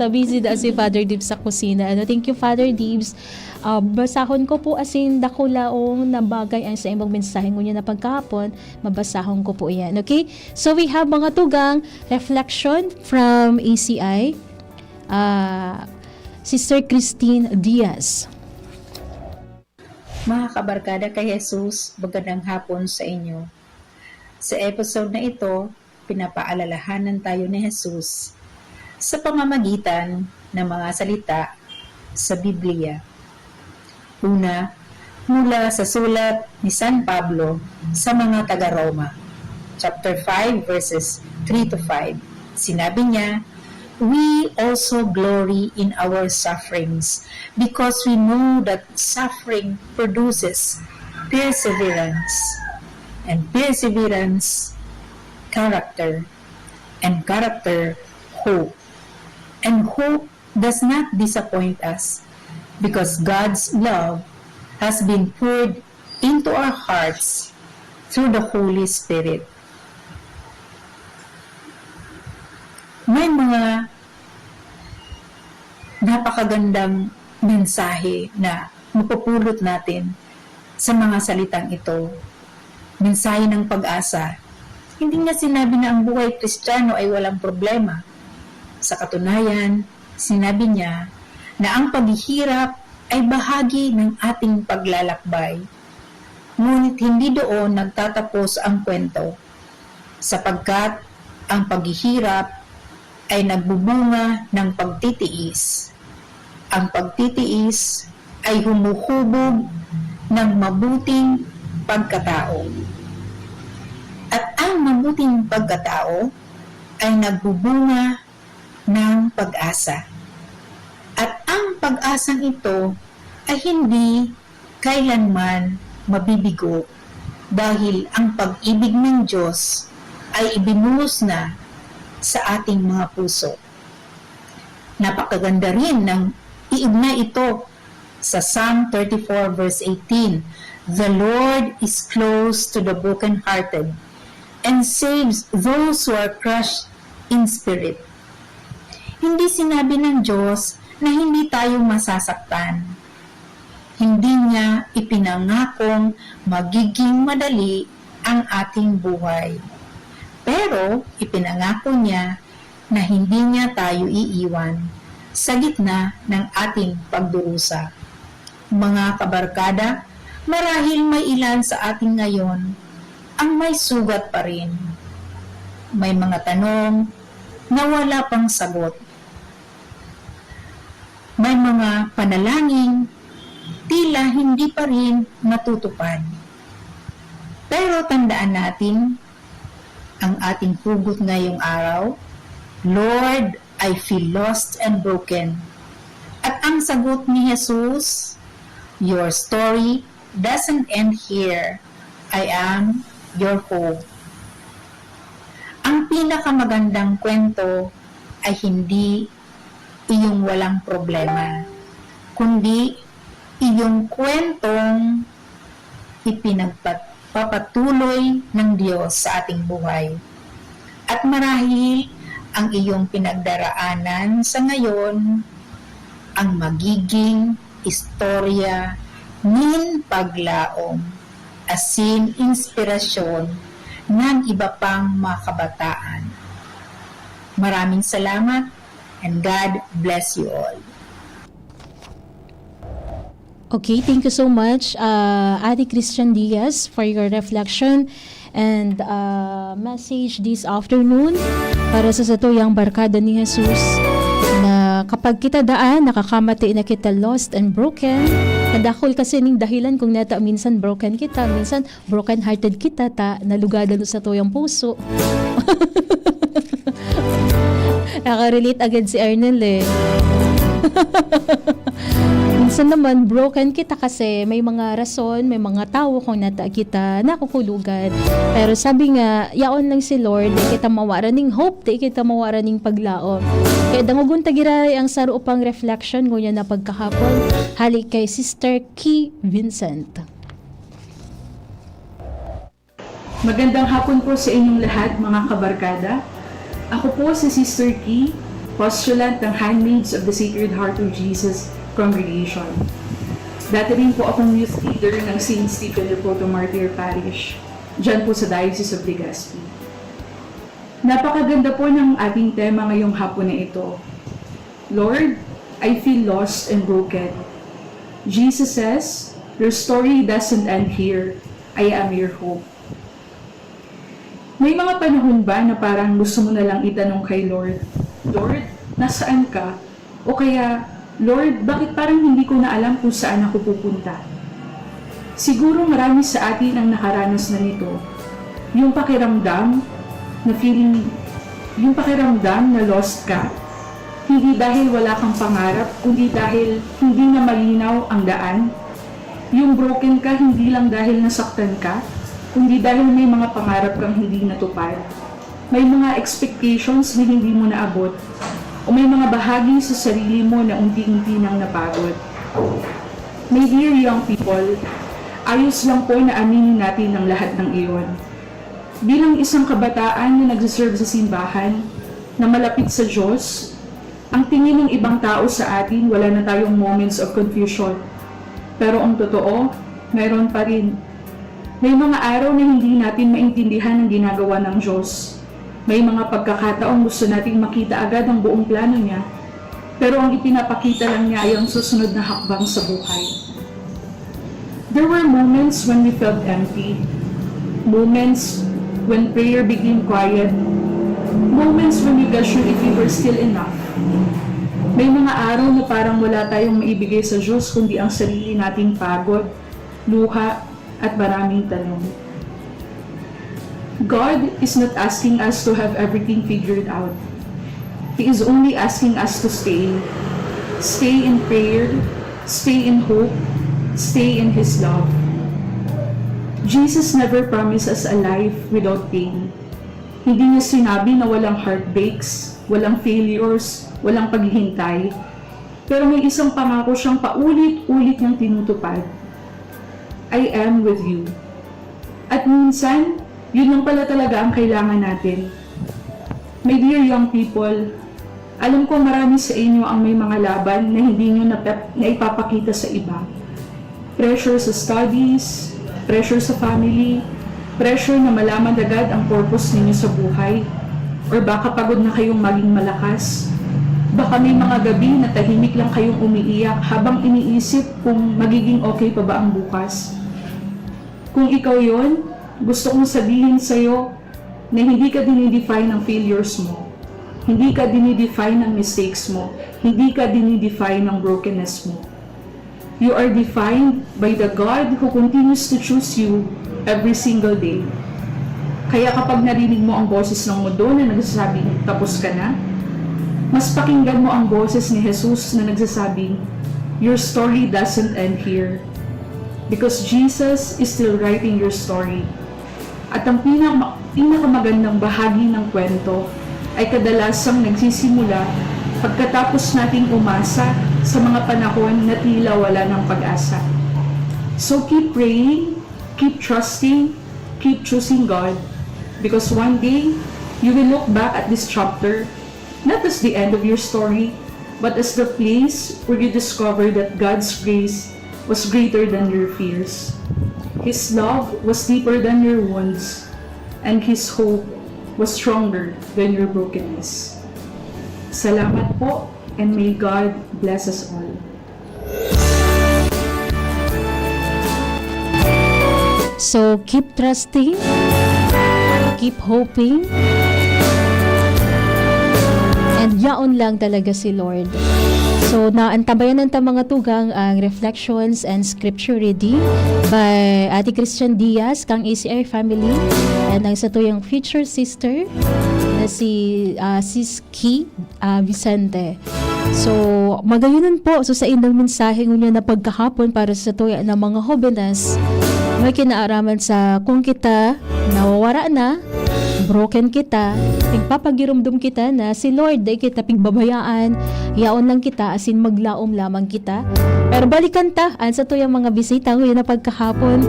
Ta busy daa si Father Dibs sa kusina. Ano, thank you, Father Dibs. Ah, basahon ko po asin dakulaong na bagay ang sa imong mensahe ngunyan na pagkahapon. Mabasahon ko po iyan. Okay? So we have, mga tugang, reflection from A C I. Ah, Sister Christine Diaz. Mga kabarkada kay Jesus, magandang hapon sa inyo. Sa episode na ito, pinapaalalahanan tayo ni Jesus sa pamamagitan ng mga salita sa Biblia. Una, mula sa sulat ni San Pablo sa mga taga-Roma, chapter five, verses three to five. Sinabi niya, "We also glory in our sufferings because we know that suffering produces perseverance, and perseverance, character, and character, hope. And hope does not disappoint us, because God's love has been poured into our hearts through the Holy Spirit." May mga napakagandang mensahe na mapupulot natin sa mga salitang ito. Mensahe ng pag-asa. Hindi niya sinabi na ang buhay Kristiyano ay walang problema. Sa katunayan, sinabi niya na ang paghihirap ay bahagi ng ating paglalakbay. Ngunit hindi doon nagtatapos ang kwento, sapagkat ang paghihirap ay nagbubunga ng pagtitiis. Ang pagtitiis ay humuhubog ng mabuting pagkatao. At ang mabuting pagkatao ay nagbubunga ng pag-asa. At ang pag-asang ito ay hindi kailanman mabibigo, dahil ang pag-ibig ng Diyos ay ibinuhos na sa ating mga puso. Napakaganda rin ng iugnay ito sa Psalm thirty-four verse eighteen, "The Lord is close to the brokenhearted and saves those who are crushed in spirit." Hindi sinabi ng Diyos na hindi tayo masasaktan. Hindi niya ipinangakong magiging madali ang ating buhay. Pero ipinangako niya na hindi niya tayo iiwan sa gitna ng ating pagdurusa. Mga kabarkada, marahil may ilan sa atin ngayon ang may sugat pa rin. May mga tanong na wala pang sagot. May mga panalangin tila hindi pa rin natutupad. Pero tandaan natin ang ating hugot ngayong araw, "Lord, I feel lost and broken." At Ang sagot ni Jesus, "Your story doesn't end here. I am your hope." Ang pinakamagandang kwento ay hindi iyong walang problema, kundi iyong kwentong ipinagpapatuloy ng Diyos sa ating buhay. At marahil ang iyong pinagdaraanan sa ngayon ang magiging istorya nin paglaom asin inspirasyon ng iba pang mga kabataan. Maraming salamat and God bless you all. Okay, thank you so much, uh, Ate Christian Diaz, for your reflection and uh, message this afternoon para sa satuyang barkada ni Jesus, na kapag kita daan nakakamati na kita lost and broken, na dakul kasi ning dahilan kung nata minsan broken kita, minsan broken-hearted kita, ta nalugadan sa tuyang puso. Nakarelate agad si Arnel eh. Minsan naman, broken kita kasi may mga rason, may mga tawo kung nata kita nakukulugan. Pero sabi nga, yaon lang si Lord, di kita mawaran ning hope, di kita mawaran ning paglaom. Kaya dangogon ta giraray ang saro pang reflection ngunyan na pagkahapon, hali kay Sister Key Vincent. Magandang hapon po sa inyong lahat, mga kabarkada. Ako po si Sister Key, postulant ng Handmaids of the Sacred Heart of Jesus Congregation. Dati rin po akong youth leader ng Saint Stephen de Proto Martyr Parish, dyan po sa Diocese of Legazpi. Napakaganda po ng ating tema ngayong hapon na ito. Lord, I feel lost and broken. Jesus says, "Your story doesn't end here. I am your hope." May mga panahon ba na parang gusto mo na lang itanong kay Lord, "Lord, nasaan ka?" O kaya, "Lord, bakit parang hindi ko na alam kung saan ako pupunta?" Siguro marami sa atin ang nakaranas na nito. Yung pakiramdam na feeling, yung pakiramdam na lost ka, hindi dahil wala kang pangarap, kundi dahil hindi na malinaw ang daan. Yung broken ka, hindi lang dahil nasaktan ka, kundi dahil may mga pangarap kang hindi natupad. May mga expectations na hindi mo naabot, o may mga bahagi sa sarili mo na unti-unti nang napagod. My dear young people, ayos lang po na aminin natin ang lahat ng iyon. Bilang isang kabataan na nagsiserve sa simbahan, na malapit sa Diyos, ang tingin ng ibang tao sa atin, wala na tayong moments of confusion. Pero ang totoo, mayroon pa rin. May mga araw na hindi natin maintindihan ang ginagawa ng Diyos. May mga pagkakataong gusto nating makita agad ang buong plano niya, pero ang ipinapakita lang niya ay ang susunod na hakbang sa buhay. There were moments when we felt empty, moments when prayer became quiet, moments when we questioned if we were still enough. May mga araw na parang wala tayong maibigay sa Diyos kundi ang sarili nating pagod, luha, at maraming tanong. God is not asking us to have everything figured out. He is only asking us to stay. Stay in prayer, stay in hope, stay in His love. Jesus never promised us a life without pain. Hindi niya sinabi na walang heartbreaks, walang failures, walang paghihintay. Pero may isang pangako siyang paulit-ulit niyang tinutupad, "I am with you." At minsan, yun lang pala talaga ang kailangan natin. My dear young people, alam ko marami sa inyo ang may mga laban na hindi nyo napap- na ipapakita sa iba. Pressure sa studies, pressure sa family, pressure na malaman agad ang purpose ninyo sa buhay. Or baka pagod na kayong maging malakas. Baka may mga gabi na tahimik lang kayong umiiyak habang iniisip kung magiging okay pa ba ang bukas. Kung ikaw yon, gusto kong sabihin sa'yo na hindi ka dinidefine ng failures mo. Hindi ka dinidefine ng mistakes mo. Hindi ka dinidefine ng brokenness mo. You are defined by the God who continues to choose you every single day. Kaya kapag narinig mo ang boses ng mundo na nagsasabi, "Tapos ka na," Mas pakinggan mo ang boses ni Jesus na nagsasabing, "Your story doesn't end here." Because Jesus is still writing your story. At ang pinaka-, pinakamagandang bahagi ng kwento ay kadalasang nagsisimula pagkatapos nating umasa sa mga panahon na tila wala ng pag-asa. So keep praying, keep trusting, keep choosing God, because one day, you will look back at this chapter, not as the end of your story, but as the place where you discover that God's grace was greater than your fears. His love was deeper than your wounds, and His hope was stronger than your brokenness. Salamat po, and may God bless us all. So, keep trusting, keep hoping, and yaon lang talaga si Lord. So, naantabayanan ta, mga tugang, ang reflections and scripture reading by Ate Christian Diaz kang A C R family, and ang satuyang future sister na si, ah, Sis Ki, ah, Vicente. So, magayunan po. So, sa indang mensahe ngunyan na pagkahapon para sa tuya ng mga hobenes, may kinaaraman sa kung kita nawawara na, broken kita, nagpapagirumdom kita na si Lord, di kita pigbabayaan, yaon lang kita, asin maglaom lamang kita. Pero balikan ta, an sa tuyang mga bisita, ngunyan na pagkahapon,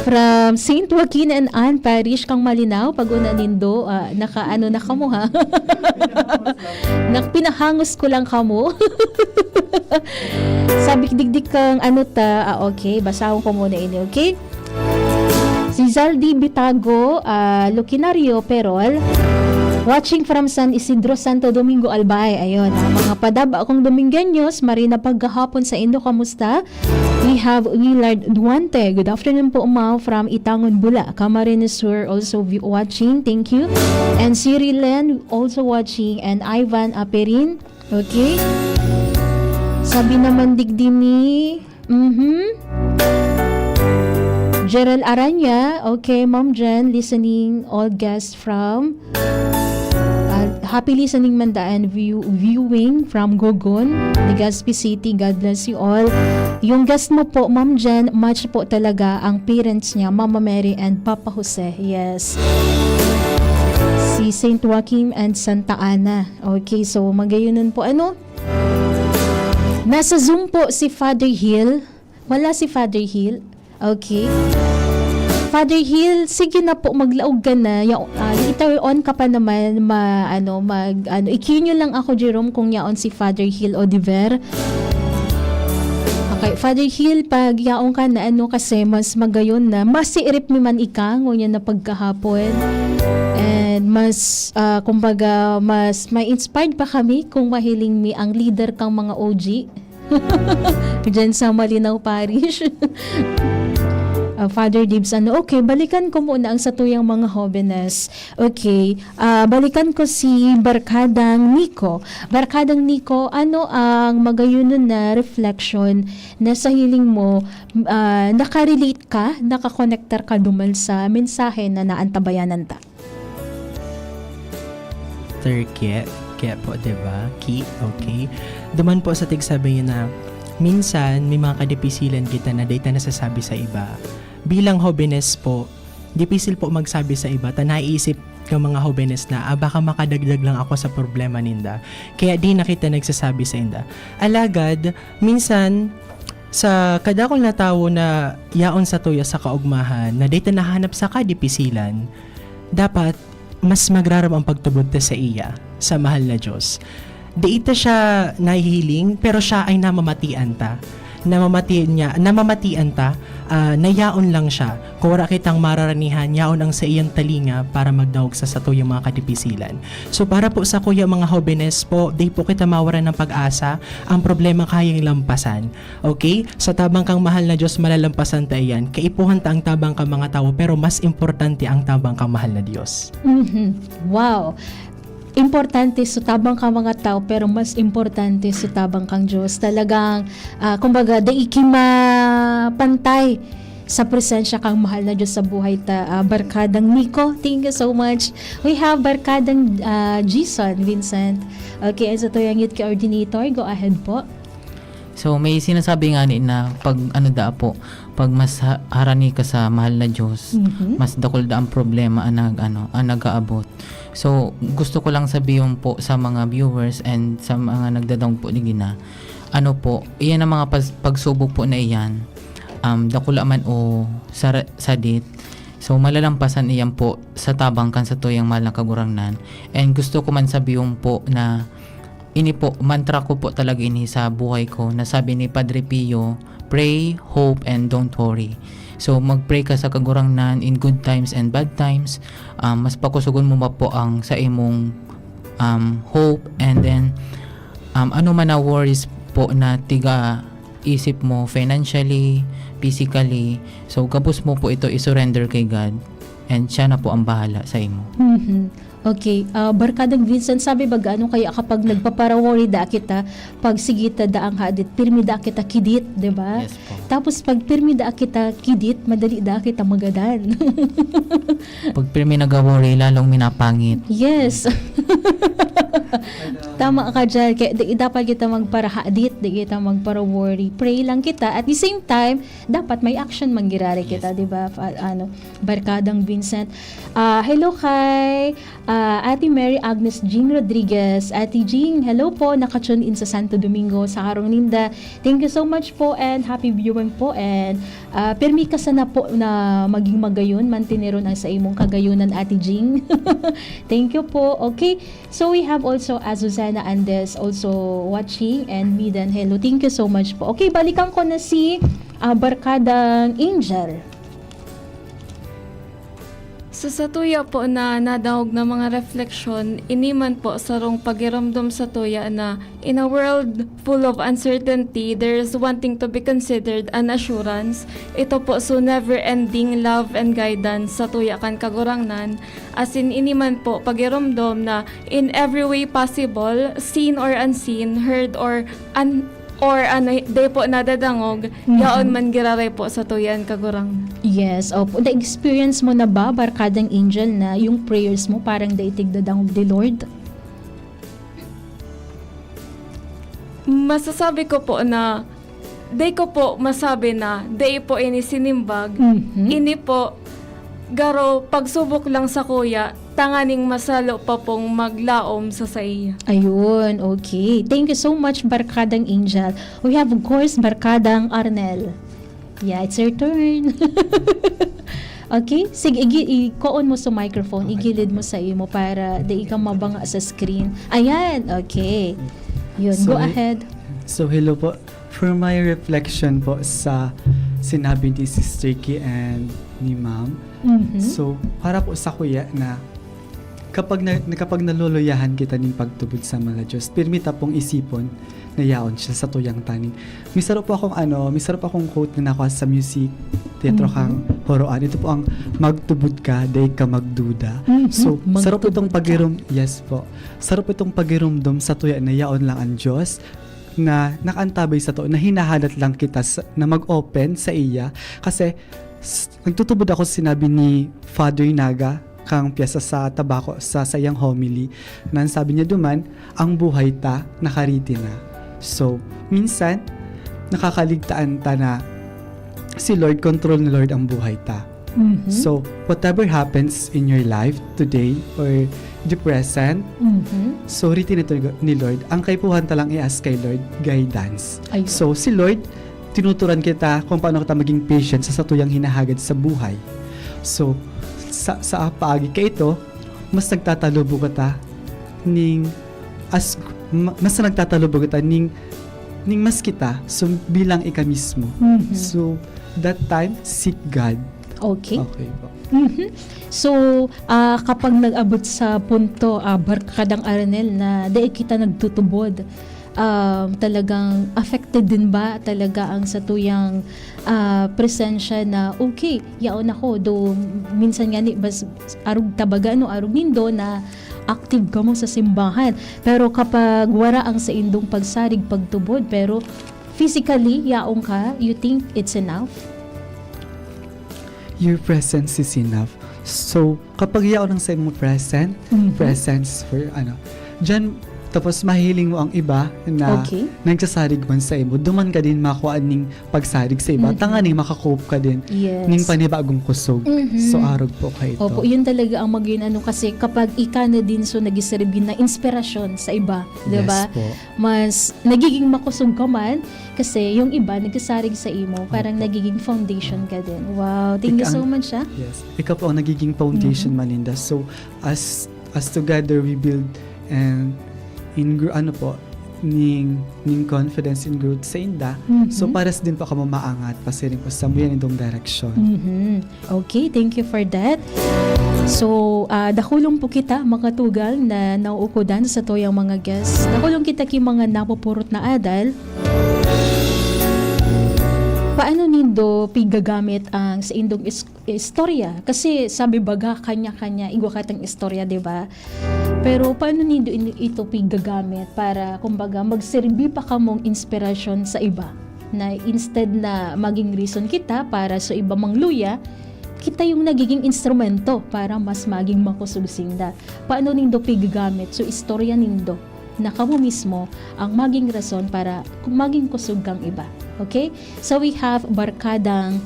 from Saint Joaquin and Ann Parish, kang Malinao, pag-una nindo, ah, naka-ano na kamo, ha? Nak-, pinahangos ko lang kamo. Sabi digdi kang ano ta, ah, okay, basahon ko muna ini, okay? Si Zaldi Bitago, ah, Lukinario Perol, watching from San Isidro, Santo Domingo, Albay. Ayun, ang mga padab akong Domingueños, Marina paggahapon sa indo, kamusta? We have Willard Duante. Good afternoon po, ma'am, from Itangon, Bula, Camarines Sur, also view-, watching. Thank you. And Siri Len, also watching. And Ivan Aperin. Okay. Sabi naman digdi ni, mhm. Gerald Aranya. Okay, Ma'am Jen, listening, all guests from, ah, happy listening man daan, view-, viewing from Gogon, Legazpi City. God bless you all. Yung guest mo po, Ma'am Jen, match po talaga ang parents niya, Mama Mary and Papa Jose. Yes. Si Saint Joaquin and Santa Ana. Okay, so magayunan po. Ano? Nasa Zoom po si Father Hill. Wala si Father Hill. Okay. Father Hill, sige na po, maglaog ka na. Ya-, ah, later on ka pa naman ma-, ano, mag-, ano, i-cue nyo lang ako, Jerome, kung yaon si Father Hill Oliver. Okay, Father Hill, pag yaon ka na, ano, kasi mas magayon na, masiirip mi man ika, ngunyan na pagkahapon. And mas, ah, kumbaga, mas ma-inspired pa kami kung mahiling mi ang leader kang mga O G. Diyan sa Malinao Parish. Ah, Father Dibs, ano, okay, balikan ko muna ang satuyang mga hobenes. Okay, ah, balikan ko si Barkadang Nico. Barkadang Nico, ano ang magayunon na reflection na sa hiling mo, ah, nakarelate ka, nakakonektar ka duman sa mensahe na naantabayanan ta? Sir Kie, Kie po, di ba? Ki, okay. Duman po sa tigsabi niya na minsan may mga kadipisilan kita na dai ta nasasabi sa iba. Bilang hobenes po, dipisil po magsabi sa iba ta naiisip ka mga hobenes na, ah, baka makadagdag lang ako sa problema ninda. Kaya di na kita nagsasabi sa inda. Alagad, minsan, sa kadakul na tawo na yaon sa tuya sa kaugmahan na dai ta nahanap sa kadipisilan, dapat mas magraram ang pagtubod ta sa iya, sa mahal na Diyos. Dai ta siya nahihiling, pero siya ay namamatian ta. Namamatian niya, namamatian ta, ah, na yaon lang siya. Kung wala kitang mararanihan, yaon ang sa iyang talinga para magdangog sa satuyang mga kadipisilan. So, para po sa kuya, mga hobenes po, di po kita mawaran ng pag-asa. Ang problema kayang lampasan. Okay? Sa tabang kang mahal na Diyos, malalampasan ta iyan. Kaipuhan ta ang tabang kang mga tawo, pero mas importante ang tabang kang mahal na Diyos. Mhm. Wow! Importante sa tabang kang mga tawo, pero mas importante sa tabang kang Diyos. Talagang, ah, kumbaga, dai ki mapantay sa presensya kang mahal na Diyos sa buhay ta, ah, Barkadang Nico. Thank you so much. We have Barkadang, ah, Jason Vincent. Okay, as a Toyang Youth Coordinator, go ahead po. So, may sinasabi nga ni na pag ano da po, pag mas ha- harani ka sa mahal na Diyos, Mhm. mas dakul da ang problema ang nag ano, ang nag-aabot. So, gusto ko lang sabihin po sa mga viewers and sa mga nagdadangog po ni Gina, ano po, iyan ang mga pas- pagsubok po na iyan, um, dakula man o sara- sadit. So, malalampasan iyan po sa tabang kan sa tuyang mahal na Kagurangnan. And gusto ko man sabihin po na ini po, mantra ko po talaga ini sa buhay ko, na sabi ni Padre Pio, "Pray, hope, and don't worry." So, mag-pray ka sa Kagurangnan in good times and bad times. Um, mas pakusugon mo pa po ang sa imong, um, hope, and then, um, ano man na worries po na tiga isip mo, financially, physically. So, gabos mo po ito i-surrender kay God. And siya na po ang bahala sa imo. Mhm. Okay. Ah, Barkadang Vincent, sabi ba gaano kaya kapag nagpapara-worry da kita, pag sige ta da ang hadit, pirmi da kita kidit, di ba? Yes po. Tapos pag pirmi da kita kidit, madali da kita magadan. Pag pirmi nag-worry, lalong minapangit. Yes. Tama ka dyan. Kaya di, dapat kita magparahadit, di kita magpara-worry. Pray lang kita. At the same time, dapat may action man giraray Yes kita, po. di ba? Pa- ano, Barkadang Vincent. Ah, hello kay ah, Ate Mary Agnes Jing Rodriguez. Ate Jing, hello po. Nakatune in sa Santo Domingo, sa harong ninda. Thank you so much po and happy viewing po. And ah, pirmi ka sana po na maging magayon, mantineron ang sa imong kagayunan, Ate Jing. Thank you po. Okay. So we have also Azucena Andes also watching and Midan. Hello. Thank you so much po. Okay, balikan ko na si ah, Barkadang Angel. Sa satuya po na nadangog na mga refleksyon, ini man po sarong pagiromdom satuya na in a world full of uncertainty, there is one thing to be considered, an assurance. Ito po so never-ending love and guidance satuya kan Kagurangnan. As in, ini man po pagiromdom na in every way possible, seen or unseen, heard or un- or ano, di po nadadangog, Mhm. yaon man giraray po satuya an Kagurangnan. Yes, opo. Na-experience mo na ba, Barkadang Angel, na yung prayers mo parang dai tigdadangog ni Lord? Masasabi ko po na, di ko po masabi na di po ini sinimbag. Mhm. Ini po, garo, pagsubok lang sakuya, tanganing masalo pa pong maglaom sa saiya. Ayun, okay. Thank you so much, Barkadang Angel. We have, of course, Barkadang Arnel. Yeah, it's your turn. Okay? Sige, igi- ikoon mo sa microphone, Okay. Igilid mo sa imo para di ka mabanga sa screen. Ayan, okay. Yun, So, go ahead. So, hello po. For my reflection po sa sinabi ni Sister Ki and ni Ma'am, Mhm. so, para po sakuya na kapag na, kapag naluluyahan kita nin pagtubod sa mga Diyos, pirmi ta pong isipon na yaon siya satuyang taning. May saro po akong, ano, may saro po akong quote na nakuha sa music, teatro Mhm. kang Horoan. Ito po ang "Magtubod ka, dai ka magduda." Mhm. So, saro po itong Magtubod ka. pagirom-, yes po. Saro po itong pagiromdom satuya na yaon lang ang Diyos, na nakaantabay sato, na hinahalat lang kita sa, na mag-open sa iya. Kasi, s- nagtutubod ako sa sinabi ni Father Naga, kang piyesta sa Tabaco, sa saiyang homily, na ang sabi niya duman, "Ang buhay ta, nakariti na." So, minsan, nakakaligtaan ta na si Lord, control ni Lord ang buhay ta. Mhm. So, whatever happens in your life today or the present, Mhm. so, riti na to ni Lord. Ang kaipuhan ta lang i-ask kay Lord, guidance. Ayun. So, si Lord, tinuturan kita kung paano kita maging patient sa satuyang hinahagad sa buhay. So, sa, sa paagi kaito, mas nagtatalubo kita ning as ma- mas nagtatalubo kita ning ning mas kita, so, bilang ika mismo. Mhm. So, that time, seek God. Okay. Okay po. Mhm. So, ah, kapag nag-abot sa punto, ah, Barkadang Arnel, na dai kita nagtutubod, um, talagang affected din ba talaga ang satuyang, ah, presensya na, okay, yaon ako, do minsan nga ni, bas, arog tabaga, no, arog nindo na active kamo sa simbahan. Pero kapag wara ang saindong pagsarig, pagtubod, pero physically, yaon ka, you think it's enough? Your presence is enough. So, kapag yaon ang sa imong present, Mhm. presence for, ano, dyan, tapos mahiling mo ang iba na Okay. nagsasarig man sa imo, duman ka din makuha ning pagsarig sa iba, Mhm. tanganing makakope ka din Yes. ning panibagong kusog. Mhm. So, arog po kayo to. Opo, yun talaga ang maging ano, kasi kapag ika na din so nagiserbi na inspirasyon sa iba, di ba? Yes po. Mas nagiging makusog ka man kasi yung iba nagsasarig sa imo, parang Opo. nagiging foundation ka din. Wow, thank you Ika- so much, ah. Yes. Ikaw po ang nagiging foundation, Mhm. Malinda. So, as as together we build and in gr- ano po, ning, ning confidence and growth sa inda. Mhm. So, pares din po kamo maangat, pasiring po sa muyan indong direksyon. Mhm. Okay, thank you for that. So, ah, dakulong po kita, makatugang na nauukodan sa tuyang mga guests. Dakulong kita ki mga napupurot na adal. Paano nindo pigagamit ang sa indong is- istorya? Kasi sabi baga, kanya-kanya, igwa katang istorya, di ba? Pero paano nindo in- ito pigagamit para, kumbaga, magserbi pa kamong inspirasyon sa iba? Na instead na maging reason kita para sa iba mangluya, kita yung nagiging instrumento para mas maging makusog sinda. Paano nindo pigagamit so istorya nindo na kamo mismo ang maging rason para maging kusog kang iba? Okay? So we have Barkadang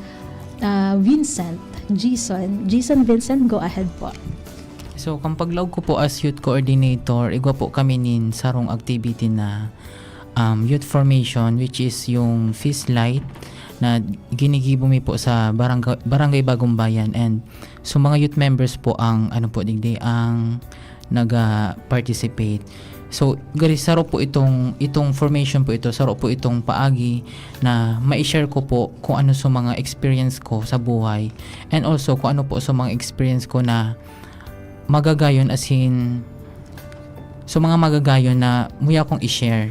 ah, Vincent, Jason. Jason Vincent, go ahead po. So, kan paglaog ko po as youth coordinator, igwa po kami nin sarong activity na um, youth formation, which is yung Feast Light na ginigibo mi po sa barangay, barangay Bagong Bayan. And so, mga youth members po ang, ano po, digdi, ang naga-participate. So, gari, saro po itong, itong formation po ito, saro po itong paagi na ma-share ko po kung ano sa mga experience ko sa buhay. And also, kung ano po sa mga experience ko na magagayon, as in, so mga magagayon na muya kong i-share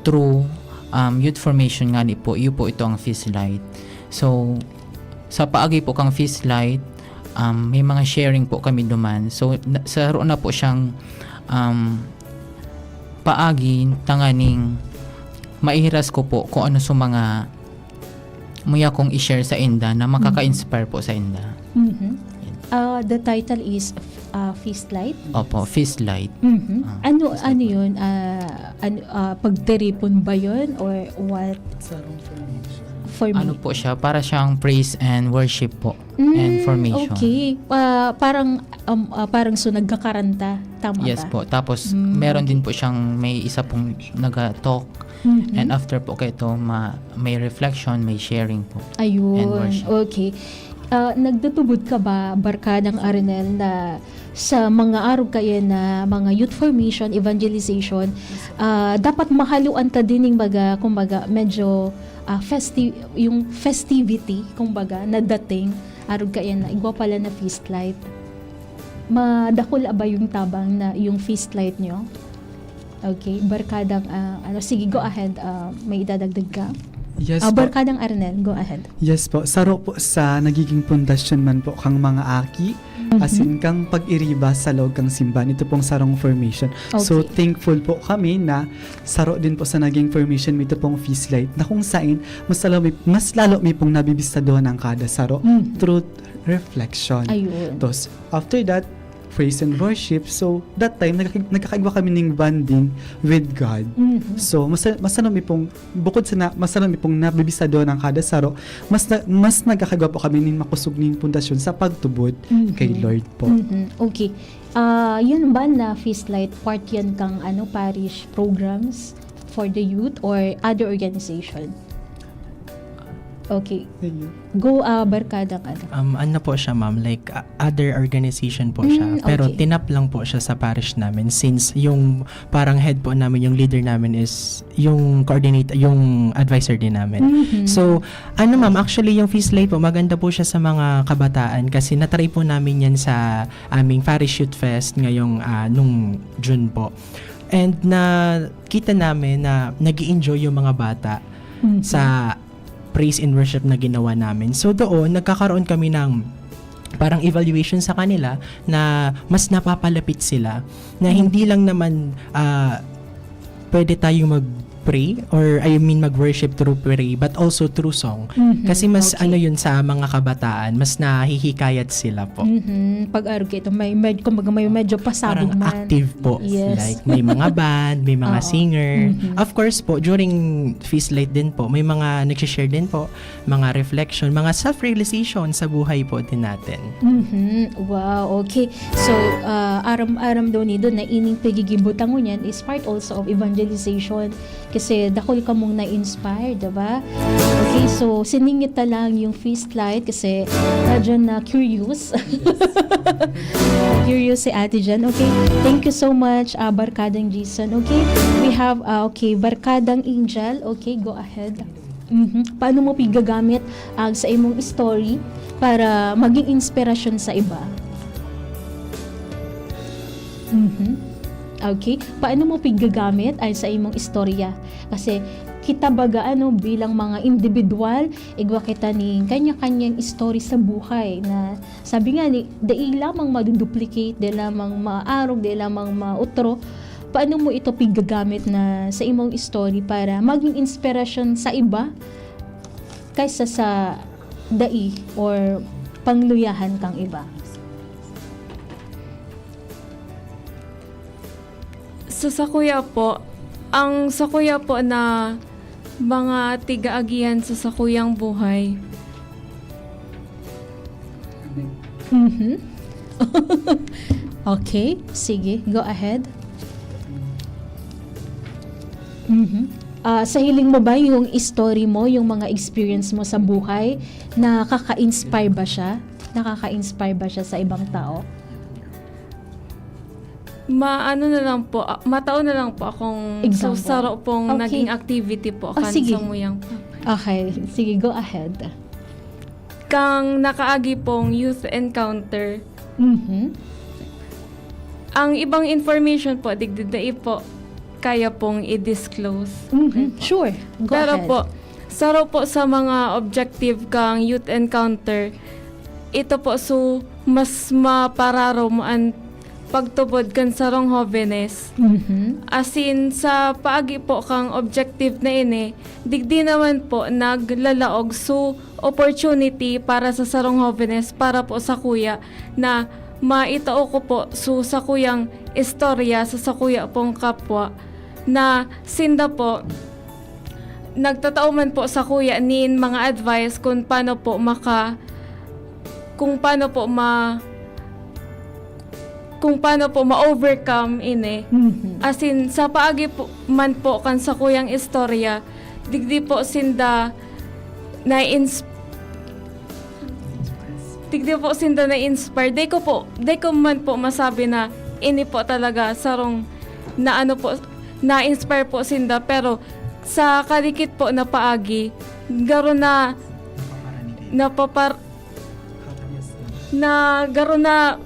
through um, youth formation nga ni po, iyo po ito ang Feast Light. So, sa paagi po kang Feast Light, um, may mga sharing po kami duman. So, na, saro na po siyang um, paagi tanganing maihiras ko po kung ano sa mga muya kong i-share sa inda na makaka-inspire po sa inda. Mhm. Ah, the title is ah, Feast Light. Opo, Feast Light. Mhm. Ah, Ano Feast ano Light. yun? Ah, ano, ah, pagtiripon ba yun or what? Sarong formation. For me? Ano po siya? Para siyang praise and worship po. Mm, And formation. Okay. Ah, parang um, ah, parang so nagkakaranta. Tama Yes ba? Po. Tapos, Mm. meron din po siyang may isa pong nag-talk. Mhm. And after po kayo ito, ma- may reflection, may sharing po. Ayun. And worship. Okay. Ah, nagtutubod ka ba, Barkadang Arnel, na sa mga arog kaya na mga youth formation, evangelization, ah, dapat mahaluan ta din ng mga, kumbaga, medyo ah, festi- yung festivity, kumbaga, na dating, arog kaya na, igwa pala na Feast Light. Madakula ba yung tabang na yung Feast Light nyo? Okay, Barkadang, ah, ano, sige, go ahead, ah, may idadagdag ka? Yes Ah, po. Barkadang Arnel, go ahead. Yes po. Saro po sa nagiging pundasyon man po kang mga aki, as Mhm. in kang pag-iriba sa loob kang simbahan. Ito pong sarong formation. So, Okay. thankful po kami na saro din po sa naging formation mi ito pong Feast Light na kung sain, mas lalo mi, mas lalo mi pong nabibistaduhan ang kada saro Mhm. through reflection. Ayun. Tapos, after that, praise and worship. So, that time, nagkaka- nagkakaigwa kami ning bonding with God. Mhm. So, mas, mas ano mi pong, bukod sa na, mas ano mi pong nabibistaduhan ang kada saro, mas, na, mas nagkakaigwa po kami ning makusog ning pundasyon sa pagtubod Mhm. kay Lord po. Mhm. Okay. Ah, yun ba na Feast Light, part yan kang ano, parish programs for the youth or other organization? Okay. Ayun. Go, ah, Barkadang ano. Um, ano po siya, ma'am? Like, uh, other organization po siya. Mm, Pero okay. tinap lang po siya sa parish namin since yung parang head po namin, yung leader namin is yung coordinator, yung advisor din namin. Mhm. So, ano ma'am, actually yung Feast Light po, maganda po siya sa mga kabataan kasi natry po namin yan sa aming Parish Youth Fest ngayong ah, nung June po. And na kita namin na nag enjoy yung mga bata Mhm. sa praise and worship na ginawa namin. So doon, nagkakaroon kami ng parang evaluation sa kanila na mas napapalapit sila na hindi lang naman ah, pwede tayong mag pray, or I mean mag-worship through pray, but also through song. Mhm, Kasi mas okay. ano yun sa mga kabataan, mas nahihikayat sila po. Mhm. Pag-arog ka ito, may, med, kumbaga may medyo pasabog Parang man. Active po. Yes. Like, may mga band, may mga Oo. singer. Mhm. Of course po, during Feast Light din po, may mga nagsishare din po, mga reflection, mga self-realization sa buhay po din natin. Mhm. Wow, okay. So, ah, aram-aram daw nido na ining pagiging butangon niyan is part also of evangelization. Kasi dakul kamong na-inspire, diba? Okay, so siningit ta lang yung Feast Light kasi medyo na curious. Curious si Ate Jan. Okay, thank you so much, ah, Barkadang Jason. Okay, we have, ah, okay, Barkadang Angel. Okay, go ahead. Mhm. Paano mo pigagamit ang sa imong story para maging inspirasyon sa iba? Mhm. Okay. Paano mo pigagamit ang sa imong istorya? Kasi kita baga, ano, bilang mga individual, igwa kita ning kanya-kanyang story sa buhay na sabi nga ni, dai lamang maduduplicate, dai lamang maarog, dai lamang mautro. Paano mo ito pigagamit na sa imong story para maging inspirasyon sa iba kaysa sa dai or pangluyahan kang iba? Sa sakuya po, ang sakuya po na mga tigaagihan sa sakuyang buhay. Mhm. Okay, sige, go ahead. Mhm. Ah, sa hiling mo ba yung story mo, yung mga experience mo sa buhay, nakaka-inspire ba siya? Nakaka-inspire ba siya sa ibang tao? Maano na lang po, ah, matao na lang po akong Example. so, saro pong Okay. naging activity po Oh, kan sige. Samuyang. Okay, sige, go ahead. Kang nakaagi pong youth encounter, Mhm. ang ibang information po, digdi dai po kaya pong i-disclose. Mhm. Sure. Go Pero ahead. po, saro po sa mga objective kang youth encounter, ito po so mas mapararom an pagtubod kan sarong hobenes. Mhm. Asin sa paagi po kang objective na ini, digdi naman po naglalaog so opportunity para sa sarong hobenes para po sakuya na maitao ko po so sakuyang istorya sa sakuya pong kapwa na sinda po nagtatao man po sakuya nin mga advice kung paano po maka kung paano po ma kung paano po ma-overcome ini. Mhm. As in, sa paagi po, man po kan sakuyang istorya, digdi po sinda na-ins- digdi po sinda na-inspire. Di ko po, di ko man po masabi na ini po talaga sarong na ano po, na-inspire po sinda. Pero sa kadikit po na paagi, garo na napapar na garo na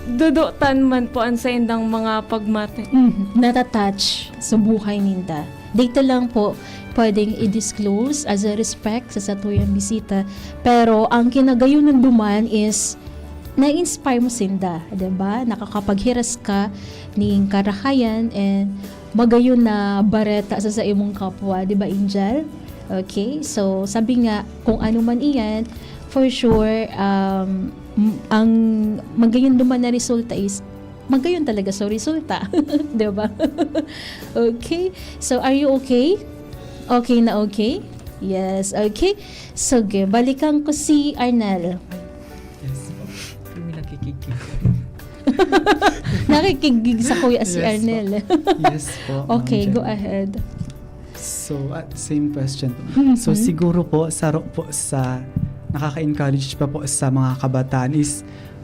dudutan man po an saindang mga pagmate. Mhm. Natatouch sa buhay ninda. Dito lang po pwedeng i-disclose as a respect sa satuyang bisita. Pero ang kinagayonan duman is na-inspire mo sinda, di ba? Nakakapaghiras ka ning karahayan and magayon na bareta sa, sa imong kapwa, di ba, Angel? Okay, so sabi nga, kung ano man iyan, for sure, um, m- ang magayon duman na resulta is magayon talaga so resulta. Di ba? Okay, so are you okay? Okay na okay? Yes, okay. Sige, balikan ko si Arnel. Yes po. May nakikigig. Nakikigig sa kuya si Yes po. Arnel. Yes po, Ma'am Okay, Jen. Go ahead. So, ah, same question po. Mhm. So, siguro po, saro po sa nakaka-encourage pa po sa mga kabataan is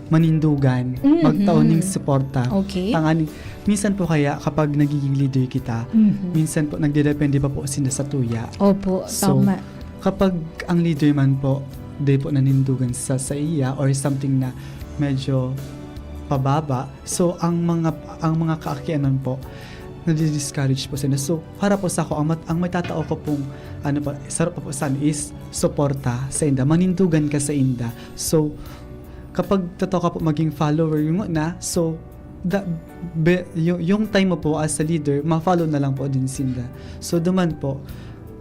manindugan, Mhm. magtao ning suporta. Okay. Tangani, minsan po kaya kapag nagiging leader kita, Mhm. minsan po nagdedepende pa po sila sa tuya. Opo, So, tama. Kapag ang leader man po, di po nanindugan sa, sa iya or something na medyo pababa, so ang mga ang mga kaakianan po, nadi-discourage po sila. So para po sa ako, ang, mat, ang matatao ko pong ano po, sarap po sa is suporta sa inda. Manindugan ka sa inda. So kapag totoo ka po maging follower, yung na, so da, be, yung, yung time mo po as a leader, ma-follow na lang po din sinda. So, duman po.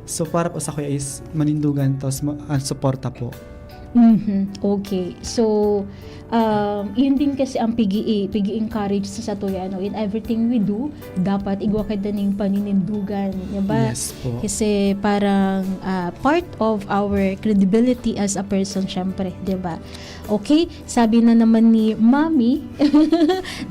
So, para po sa kuya is manindugan, tapos ma-, ang suporta po. Mhm. Okay. So, um, yun din kasi ang pigi-, pigi-encourage sa satuya, ano, in everything we do, dapat igwa kita ning paninindugan, di ba? Yes po. Kasi parang ah, part of our credibility as a person, syempre, di ba? Okay, sabi na naman ni Mami,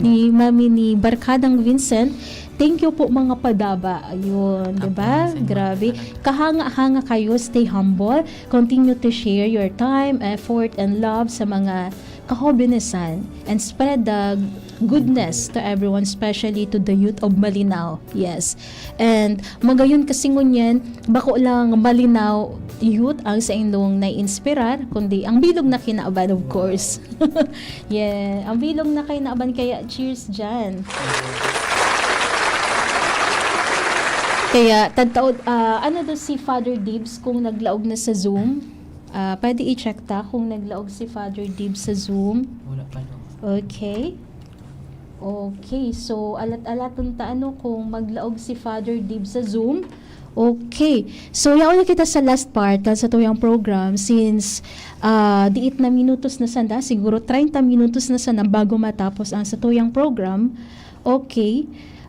ni Mami ni Barkadang Vincent, thank you po mga padaba. Ayun, di ba? Apo, salamat Grabe. talaga. Kahanga-hanga kayo, stay humble, continue to share your time, effort, and love sa mga kahobenesan and spread the goodness to everyone, especially to the youth of Malinao. Yes. And magayon kasi ngunyan, bako lang Malinao youth ang saindong nai-inspirar, kundi ang bilog na kinaban, of course. Yeah, ang bilog na kinaban. Kaya cheers dyan. Kaya, tagtaod, ah, ano daw si Father Dibs kung naglaog na sa Zoom? Ah, pwede i-check ta kung naglaog si Father Dibs sa Zoom. Wala pa no. Okay. Okay, so alat-alaton ta ano kung maglaog si Father Dib sa Zoom. Okay. So, yaon na kita sa last part kan satuyang program since ah, diit na minutos na sana, siguro treinta minutos na sana bago matapos ang satuyang program. Okay.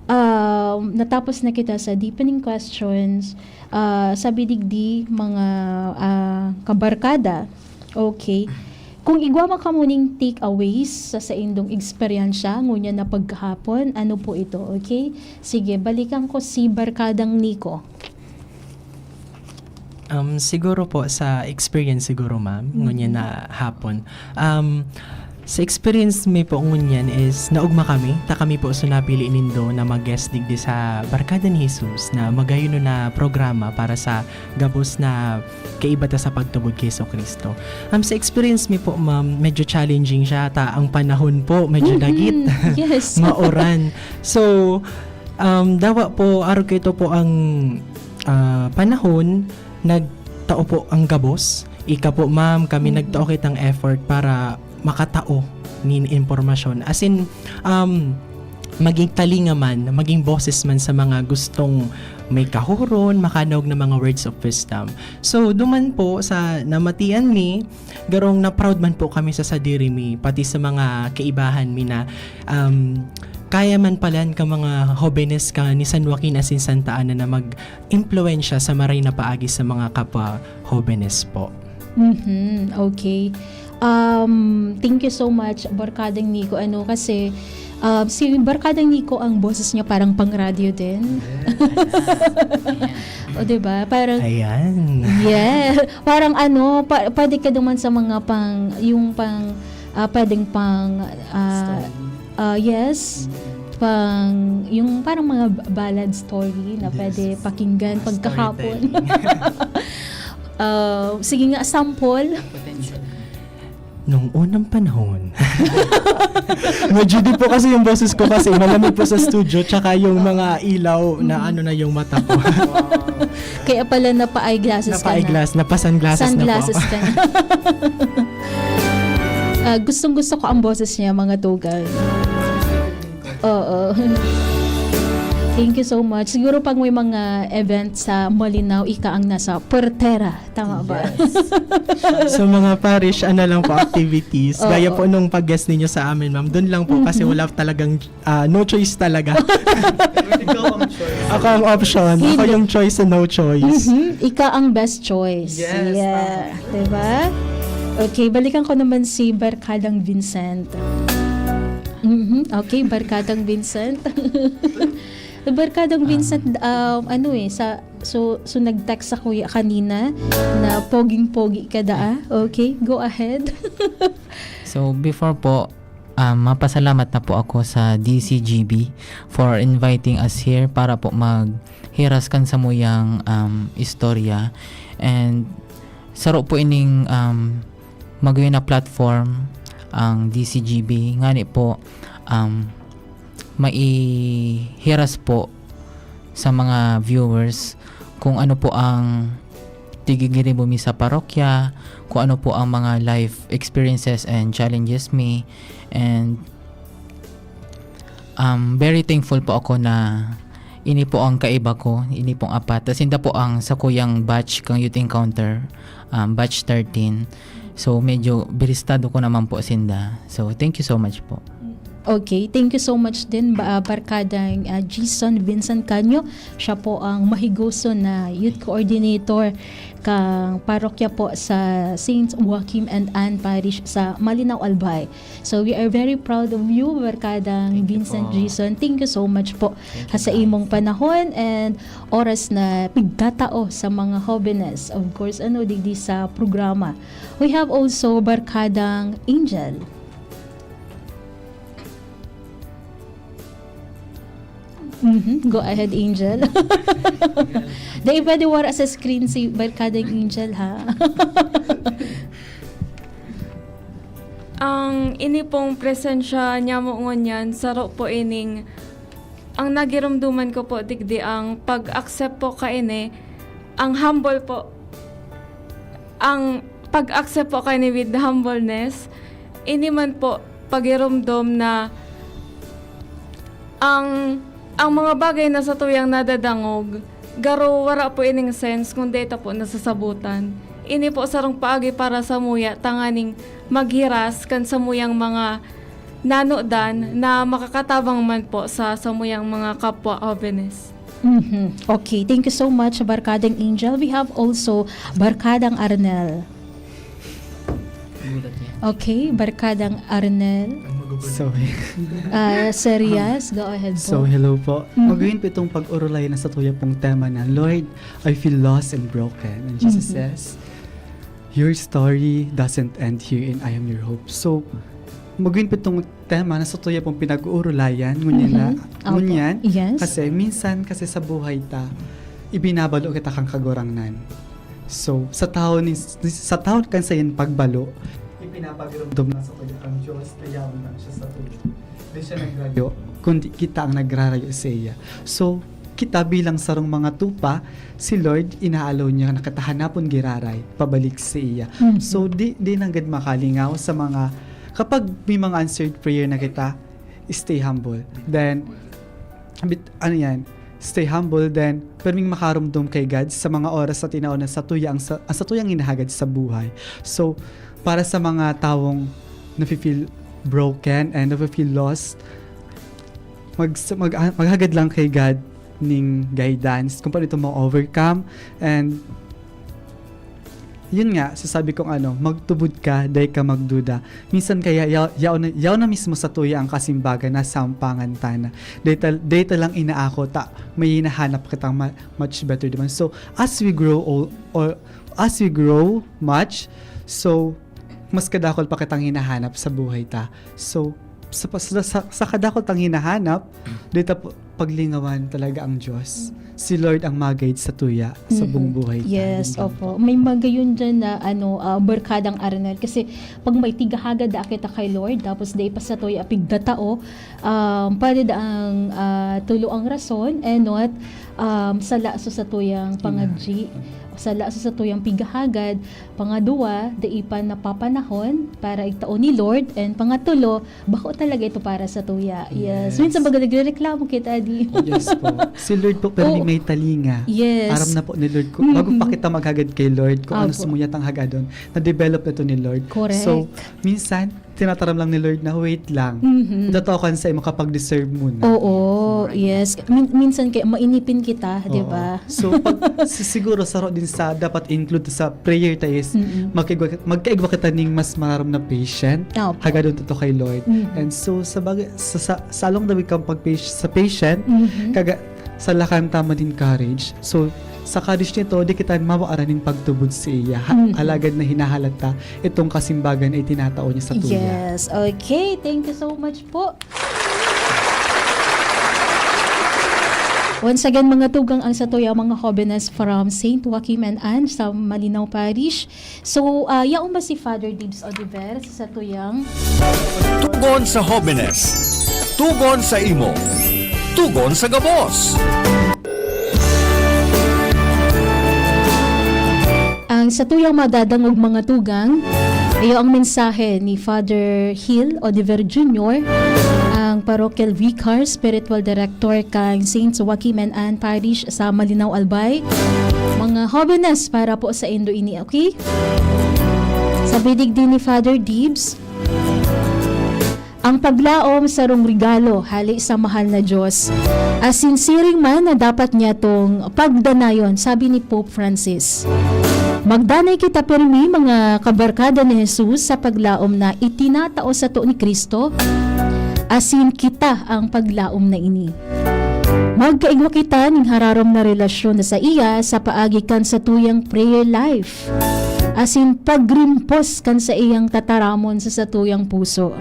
Um, natapos na kita sa deepening questions. Ah, sabi digdi, mga ah, kabarkada. Okay. Kung igwa man kamo ning takeaways sa saindong eksperyensya ngunyan na pagkahapon, ano po ito? Okay? Sige, balikan ko si Barkadang Nico. Um, siguro po sa experience siguro, ma'am, ngunyan na hapon. Um, sa experience mi po ngunyan is naugma kami, ta kami po so napili nindo na mag-guest digdi sa Barkada ni Jesus na magayon na programa para sa gabos na kaiba ta sa pagtubod ki Jesu-Cristo. Um, sa experience mi po, ma'am, medyo challenging siya, ta ang panahon po medyo Mhm, dagit, yes. mauran. So, um, dawa po, arog kaito po ang ah, panahon, nagtao po ang gabos. Ika po, ma'am, kami Mhm. nagtao kitang effort para makatao nin impormasyon. As in, um, maging talinga man, maging boses man sa mga gustong may kahuron, makanaog na mga words of wisdom. So, duman po sa namatian mi, garong na-proud man po kami sa sadiri mi, pati sa mga kaibahan mi na, um, kaya man palan ka mga hobenes ka ni San Joaquin asin Santa Ana na mag-impluwensya sa maray na paagi sa mga kapwa hobenes po. Mhm, okay. Um, thank you so much, Barkadang Nico. Ano, kasi um, si Barkadang Nico, ang boses niya parang pang-radyo din. O, di ba? Parang, Ayan. yeah. Parang ano, pa, pwede ka duman sa mga pang, yung pang, ah, pwedeng pang, ah, ah, yes, pang, yung parang mga ballad story na Yes. pwede pakinggan Mga pagkahapon. storytelling. Ah, sige nga, sample. Potential. Nung unang panahon. Medyo di po kasi yung boses ko kasi malamig po sa studio, tsaka yung mga ilaw na ano na yung mata ko. Kaya pala napa-eyeglasses ka na. Napa-eyeglass, napa-sunglasses na po Sunglasses ako. ka na. Ah, gustong gusto ko ang boses niya, mga tugang. Oo. Thank you so much. Siguro pag may mga event sa Malinao, ika ang nasa portera. Tama ba? Yes. So mga parish, ano lang po, activities. Oo. Gaya po nung pag-guest ninyo sa amin, ma'am, doon lang po kasi Mhm. wala talagang, ah, no choice talaga. Ikaw ang choice. Ako ang option. Ako Hindi. Yung choice sa no choice. Mhm. Ika ang best choice. Yes, Yeah. Diba? Okay, balikan ko naman si Barkadang Vincent. Mhm. Okay, Barkadang Vincent. Barkadang Vincent, um, ano eh, sa, so, so nag-text sa kuya kanina na poging-pogi ka daa. Okay, go ahead. So, before po, um, mapasalamat na po ako sa D C G B for inviting us here para po maghiras kan samuyang, um, istorya. And saro po ining, um, magayon na platform ang D C G B. Ngani po, um, maihiras po sa mga viewers kung ano po ang tigigiribo mi sa parokya, kung ano po ang mga life experiences and challenges mi, and Um, very thankful po ako na ini po ang kaiba ko, ini pong apat. Tas sinda po ang sakuyang batch kang Youth Encounter, um, batch thirteen. So, medyo biristado ko naman po sinda. So, thank you so much po. Okay, thank you so much din, ba, ah, Barkadang, ah, Jason Vincent Canyo. Siya po ang mahigoson na youth coordinator kang parokya po sa Saint Joachim and Anne Parish sa Malinao, Albay. So we are very proud of you, Barkadang Thank you Vincent po. Jason. Thank you so much po Thank you, ha, sa guys. imong panahon and oras na pigtatao sa mga hobenes, of course, ano, digdi sa programa. We have also Barkadang Angel. Mhm. Go ahead, Angel. Dai pwede wara sa screen si Barkadang Angel, ha? Ang ini pong presensya niya mo ngunyan, saro po ining, ang nagirumduman ko po digdi ang pag-accept po kaini, ang humble po, ang pag-accept po kaini with humbleness, ini man po pagirumdom na ang ang mga bagay na satuyang nadadangog, garo wara po ining sense kung dai ta po nasasabutan. Ini po sarong paagi para samuya tanganing maghiras kan samuyang mga nanodan na makakatabang man po sa samuyang mga kapwa hobenes. Mhm. Okay, thank you so much, Barkadang Angel. We have also Barkadang Arnel. Okay, Barkadang Arnel. So, Ah, Sir Rias, go ahead po. so hello po. Mhm. Magayon po itong pag-urulay na satuya pong tema na, "Lord, I feel lost and broken." And Jesus Mhm. says, "Your story doesn't end here in I am your hope." So, magayon po itong tema na satuya pong pinag-uurulayan, ngunyan na, Mhm. Opo. ngunyan, Yes. kasi minsan kasi sa buhay ta, ibinabalo kita kang Kagurangnan. So, sa taon ni, sa taon kan sayan pagbalo, ipinapagirumdom na sa tuya ang Diyos na yaon lang siya sa tuya. Di siya nagrayo, kundi kita ang nagrarayo sa iya. So, kita bilang sarong mga tupa, si Lord, inaalaw niya na kita hanapon giraray, pabalik sa iya. Mhm. So, di, di nanggad makalingaw sa mga, kapag may mga answered prayer na kita, stay humble. Then, bit, ano yan, stay humble, then perming makarumdom kay God sa mga oras sa tinaon na satuya ang, sa, ang satuyang hinahagad sa buhay. So, para sa mga tawong nafe-feel broken and nafe-feel lost, mag, mag, maghagad lang kay God ning guidance kung paano ito ma-overcome. And yun nga, sasabi kong ano, magtubod ka, dai ka magduda. Minsan kaya ya- yaon na, yaon na mismo sa tuya ang kasimbagan na sampangan ta na. Data, data lang inaako ta, may hinahanap kitang ma- much better, di ba? So, as we grow old, or as we grow much, so, mas kadakol pa kitang hinahanap sa buhay ta. So, sa, sa, sa, sa kadakol tang hinahanap, data po, paglingawan talaga ang Diyos. Si Lord ang mag-guide sa tuya, sa Mhm. buong buhay ta. Yes, Yun lang opo. po. May magayon dyan na, ano, ah, Barkadang Arnel. Kasi pag may tighahagad na kita kay Lord, tapos dai pa satuya pigtatao, um, pwede daang, ah, tulo ang rason, enot, um, sala sa satuyang pangagji, sala sa satuyang pighahagad, pangaduwa, dai pa napapanahon para igtao ni Lord, and pangatulo, bako talaga ito para sa tuya. Yes. Yes. Minsan baga nagrereklamo kita, di? Yes po. Si Lord po, pero Oo. may talinga. Yes. Aram na po ni Lord, kung, bago Mhm. pa kita maghagad kay Lord, kung ano Opo. sumuyat ang hagadon, na-develop na ito ni Lord. Correct. So, minsan, tinataram lang ni Lord na, "Wait lang." Mhm. Tatawakan sa imo kapag deserve mo na. Oo, yes. Min- minsan kaya mainipin kita, di Oo. ba? So, pag, si- siguro, saro din sa dapat include sa prayer ta is, Mm-mm. magkaigwa, magkaigwa kita ning mas mararam na patient. Opo. Hagadon ta to kay Lord. Mm. And so, sa bagay, sa, sa, sa along daw kang pag sa patient, Mhm. kaga, sa lakan ta mag-encourage. So, sa courage nito, di kita mawaran ning pagtubod sa iya. Ha- Mhm. Alagad na hinahalat ta itong kasimbagan ay tinatao niya sa tuya. Yes. Okay. Thank you so much po. Once again, mga tugang ang satuya, mga hobenes from Saint Joachim and Anne sa Malinao Parish. So, ah, yaon ba si Father Dibs Oliver sa satuyang Tugon sa hobenes. Tugon sa imo. Tugon sa gabos. Ang satuyang madadangog, mga tugang, Iyo ang mensahe ni Father Hill Oliver Junior, ang Parochial Vicar, Spiritual Director kan Saint Joaquim and Anne Parish sa Malinao, Albay. Mga hobenes, para po sa indo ini, okay? Sabi digdi ni Father Dibs, ang paglaom sarong regalo hali sa mahal na Diyos. Asin siring man na dapat niya tong pagdanayon, sabi ni Pope Francis. Magdanay kita pirmi, mga kabarkada ni Jesus, sa paglaom na itinatao sato ni Cristo, asin kita ang paglaom na ini. Magkaigwa kita nin hararom na relasyon na saiya sa paagi kan satuyang prayer life, asin pagrimpos kan saiyang tataramon sa satuyang puso.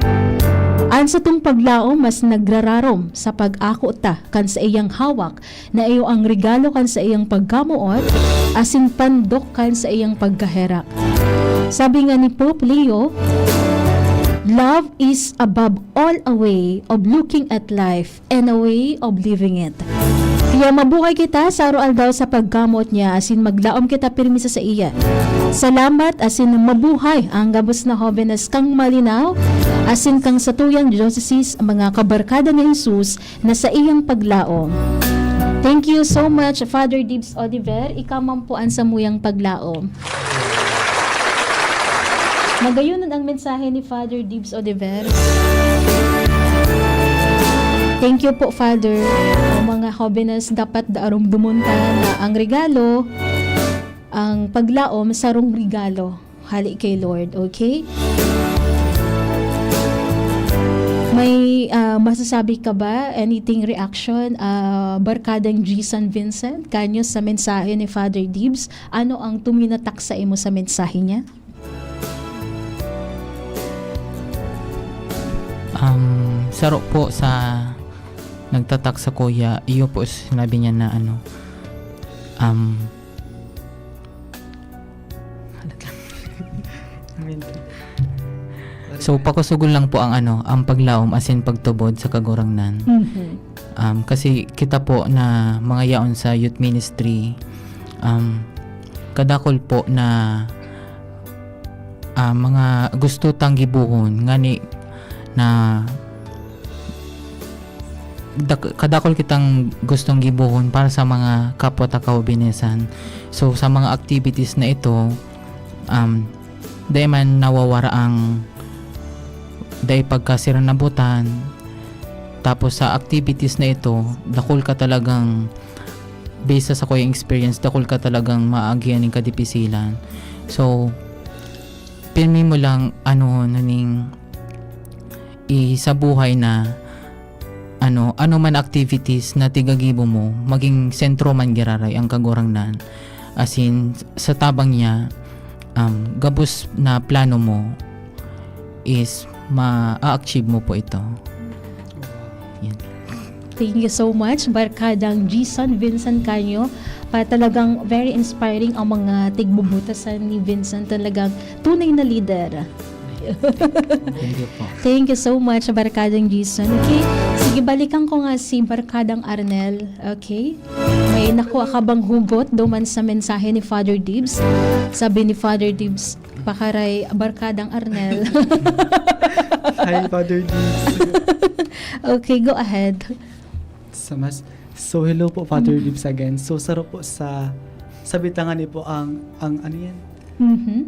An satong paglaom mas nagrararom sa pag-ako ta kan saiyang hawak na iyo ang regalo kan saiyang pagkamoot asin pandok kan saiyang pagkaherak. Sabi nga ni Pope Leo, "Love is above all a way of looking at life and a way of living it." Kaya mabuhay kita sa araw-aldaw sa pagkamoot niya, asin maglaom kita pirmi sa saiya. Salamat, asin mabuhay ang gabos na hobenes kang Malinao, asin kang satuyang diocese, mga kabarkada ni Jesus, na saiyang paglaom. Thank you so much, Father Dibs Oliver. Ika man po ang samuyang paglaom. Magayon ang mensahe ni Father Dibs Oliver. Thank you po, Father. Ang mga hobenes dapat darumdumon ta na ang regalo, ang paglaom, sarong regalo hali kay Lord, okay? May, ah, masasabi ka ba? Anything reaction, ah, Barkadang G San Vincent, kanyo sa mensahe ni Father Dibs? Ano ang tuminatak sa imo sa mensahe niya? Um, saro po sa nagtatak sa kuya, iyo po sinabi niya na ano, um, so, pakusugol lang po ang ano, ang paglaom asin pagtubod sa Kagurangnan. Mhm. Um, kasi kita po na mga yaon sa youth ministry, um, kadakol po na ah, mga gusto tang gibohon ngani na dak- kadakol kitang gustong gibohon para sa mga kapwa ta kahobenesan. So, sa mga activities na ito, um, dai man nawawara ang dai pagkasiranabutan. Tapos sa activities na ito, dakol ka talagang, based sa sakuyang experience, dakol ka talagang maagihan ning kadipisilan. So, pirmi mo lang, ano, naning i sa buhay na, ano, ano man activities na tigagibo mo, maging sentro man giraray ang Kagurangnan. As in, sa tabang niya, um, gabos na plano mo is ma-achieve mo po ito. Yan. Thank you so much, Barkadang G San Vincent Canyo. Pa, talagang very inspiring ang mga tigbubutasan ni Vincent. Talagang tunay na leader. Thank you po. Thank you so much, Barkadang G San. Okay? Sige, balikan ko nga si Barkadang Arnel. Okay? May nakuha ka bang hugot duman sa mensahe ni Father Dibs? Sabi ni Father Dibs, pakaray Barkadang Arnel. Hi, Father Dibs. Okay, go ahead. Sa mas, so, hello po, Father Dibs again. So, saro po sa, sa bitangan ni po ang, ang, ano yan? Mhm.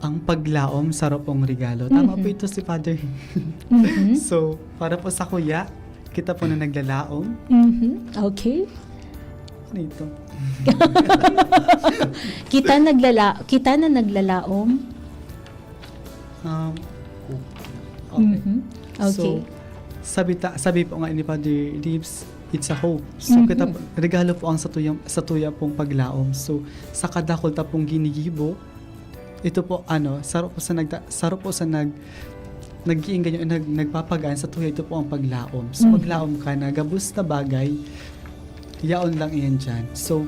Ang paglaom, saro pong regalo. Tama po Mhm. ito si Father. Mhm. So, para po sa kuya, kita po na naglalaom. Mhm. Okay. Ano ito? Kita naglala kita na naglalaom. Um, okay. Mhm. Okay. So, sabi, ta, sabi po nga ni Father Dibs, it's a hope. So, Mhm. kita po, regalo po ang satuya, satuya pong paglaom. So, sa kadakol ta pong ginigibo, ito po, ano, saro po sa, nagta, saro po sa nag, nag-iinggan yung, nag, nagpapagaan satuya, ito po ang paglaom. So, Mhm. maglaom ka na gabos na bagay, yaon lang iyan dyan. So,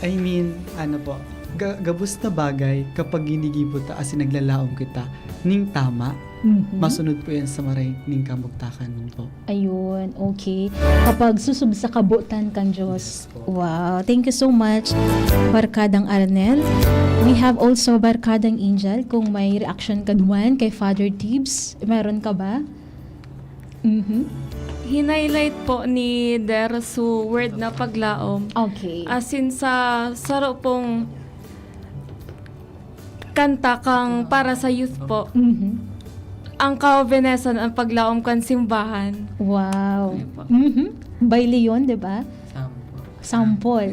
I mean, ano po, ga, gabos na bagay kapag ginigibo ta asin naglalaom kita ning tama. Mhm. Masunod po yan sa maray ning kamugtakan man po. Ayun, okay. Kapag susob sa kabotan kan Dios. Yes po. Wow, thank you so much, Barkadang Arnel. We have also Barkadang Angel, kung may reaction ka duman kay Father Tibbs. Meron ka ba? Mhm. Hinighlight po ni Der su word na paglaom. Okay. As in, sa saro pong kanta kang para sa youth po, Mhm. ang kahobenesan ang paglaom kan simbahan. Wow. Ayun po. Mhm. By Leon, di ba? Sample. Sample.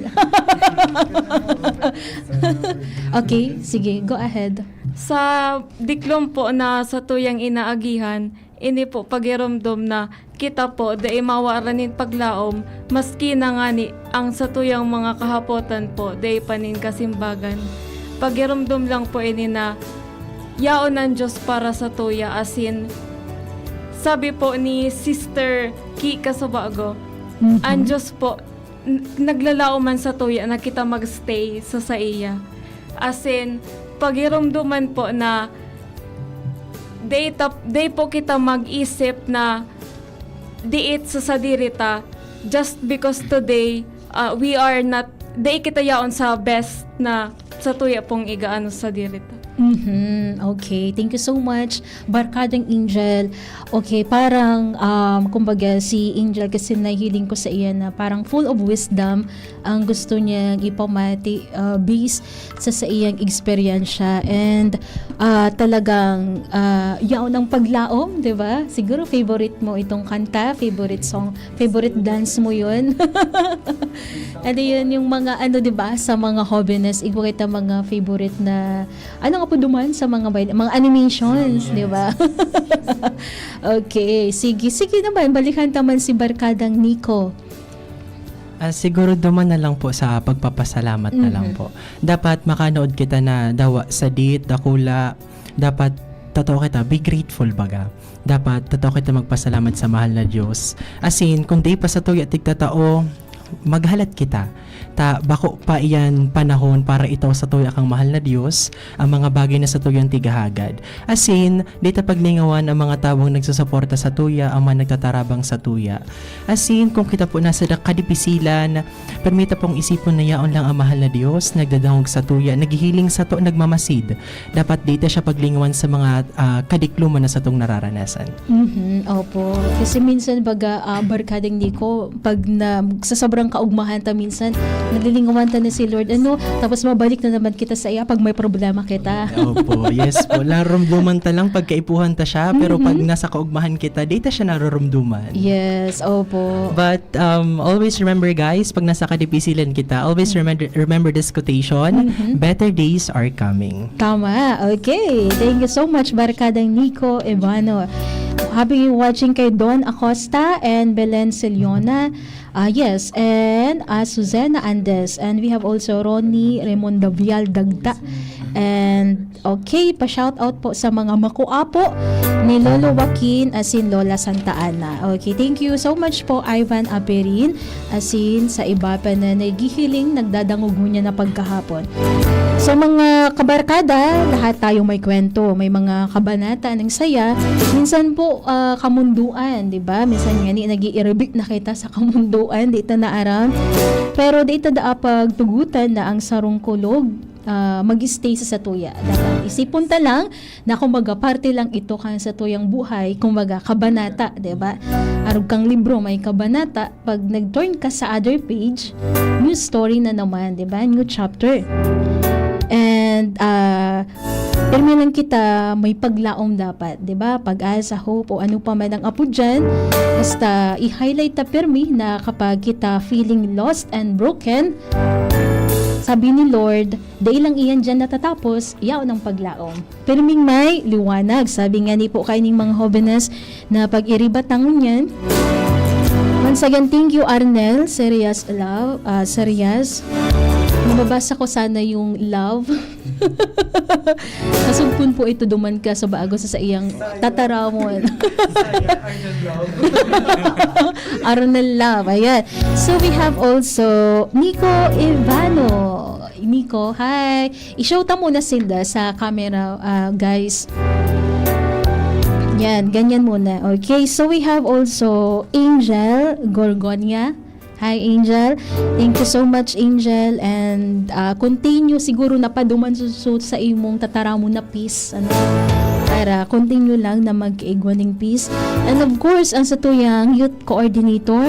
Okay, sige, go ahead. Sa diklom po na satuyang inaagihan, ini po pagiromdom na kita po dai mawaran nin paglaom, maski na ngani ang satuyang mga kahapotan po dai pa nin kasimbagan. Pagiromdom lang po ini na yaon ang Dios para satuya, asin sabi po ni Sister Ki Kasubago, Mhm. ang Dios po n- naglalaom man satuya na kita magstay sa saiya. Asin, pagiromdoman po na dai, ta- dai po kita mag-isip na diit sa sadiri ta, just because today, ah, we are not, dai kita yaon sa best na satuya pong igaano sadiri ta. Mhm. Okay. Thank you so much, Barkadang Angel. Okay, parang, um, kumbaga, si Angel kasi nahiling ko sa iya na parang full of wisdom ang gusto niyang ipamati, uh, based sa, sa iyang eksperyensya. And, uh, talagang, uh, yaon ang paglaom, di ba? Siguro favorite mo itong kanta, favorite song, favorite dance mo yun. Ano yun, yung mga, ano, di ba, sa mga hobenes, igwa kita mga favorite na, ano nga po duman sa mga, bay- mga animations, Yes. di ba? Okay, sige. Sige naman, balikan ta man si Barkadang Nico. Ah, siguro duman na lang po sa pagpapasalamat na lang Mhm. po. Dapat makanood kita na dawa, sadit, dakula. Dapat totoo kita, be grateful baga. Dapat totoo kita magpasalamat sa mahal na Diyos. Asin, kung di pa sa tuya tigtatao, maghalat kita. Ta, bako pa iyan panahon para itao sa tuya kang mahal na Diyos, ang mga bagay na sa tuyang tigahagad. Asin, di ta paglingawan ang mga tawong nagsusuporta sa tuya, ang mga nagtatarabang sa tuya. Asin, kung kita po nasa da- kadipisilan, permita pong isipon na yaon lang ang mahal na Diyos, nagdadangog sa tuya, naghihiling sa to, nagmamasid. Dapat di ta siya paglingawan sa mga, ah, kadikloman na satong nararanasan. Mhm, opo. Kasi minsan baga, ah, Barkadang Nico, pag na, sa sobrang kaugmahan ta minsan, naglilingawan ta na si Lord, ano, tapos mabalik na naman kita sa iya pag may problema kita. Opo, yes po. Naromdoman ta lang, pagkaipuhan ta siya, pero pag Mhm. nasa kaugmahan kita, di ta siya naroromdoman. Yes, opo. But um, always remember, guys, pag nasa kadipisilan kita, always remember, remember this quotation, Mhm. "Better days are coming." Tama. Okay. Thank you so much, Barkadang Nico Evano. Happy watching kay Don Acosta and Belen Celiona. Ah, yes. And ah, Suzana Andes. And we have also Ronnie Raimundo Vial Dagta. And okay, pa-shout out po sa mga makuapo ni Lolo Joaquin asin Lola Santa Ana. Okay, thank you so much po, Ivan Aperin. Asin sa iba pa na naghihiling, nagdadangog ngunyan na pagkahapon. So, mga kabarkada, lahat tayo may kwento, may mga kabanata ng saya. Minsan po, ah, kamunduan, di ba? Minsan nga ni, nag-iiribit na kita sa kamunduan, di ta naaram. Pero di ta daa pagtugutan na ang sarong kulog, ah, mag-stay sa satuya. Dapat isipon ta lang na kumbaga parte lang ito kan satuyang buhay, kumbaga kabanata, di ba? Arog kang libro, may kabanata, pag nag-turn ka sa other page, new story na naman, di ba? New chapter. And, ah, pirmi lang kita may paglaom dapat, di ba? Pag-asa, hope, o ano pa man ang apo dyan, basta i-highlight ta pirmi na kapag kita feeling lost and broken, sabi ni Lord, dai lang iyan dyan natatapos, yaon ang paglaom. Pirming may liwanag, sabi nga ni po kaining mga hobenes na pag-iribat tangon yan. Once again, thank you, Arnel. Serious love, ah, serious. Mababasa ko sana yung love. Kasugpon po ito duman ka sa bago sa saiyang tataramon. Arnel Love, ayan. So we have also Nico Ivano. Nico, hi. I-show ta muna sinda sa camera, ah, guys. Yan, ganyan muna. Okay, so we have also Angel Gorgonia. Hi, Angel. Thank you so much, Angel. And, ah, continue, siguro napaduman su-, su-, sa imong tataramon na peace, ano? Para continue lang na mag-igwa ning peace. And of course, ang satuyang youth coordinator,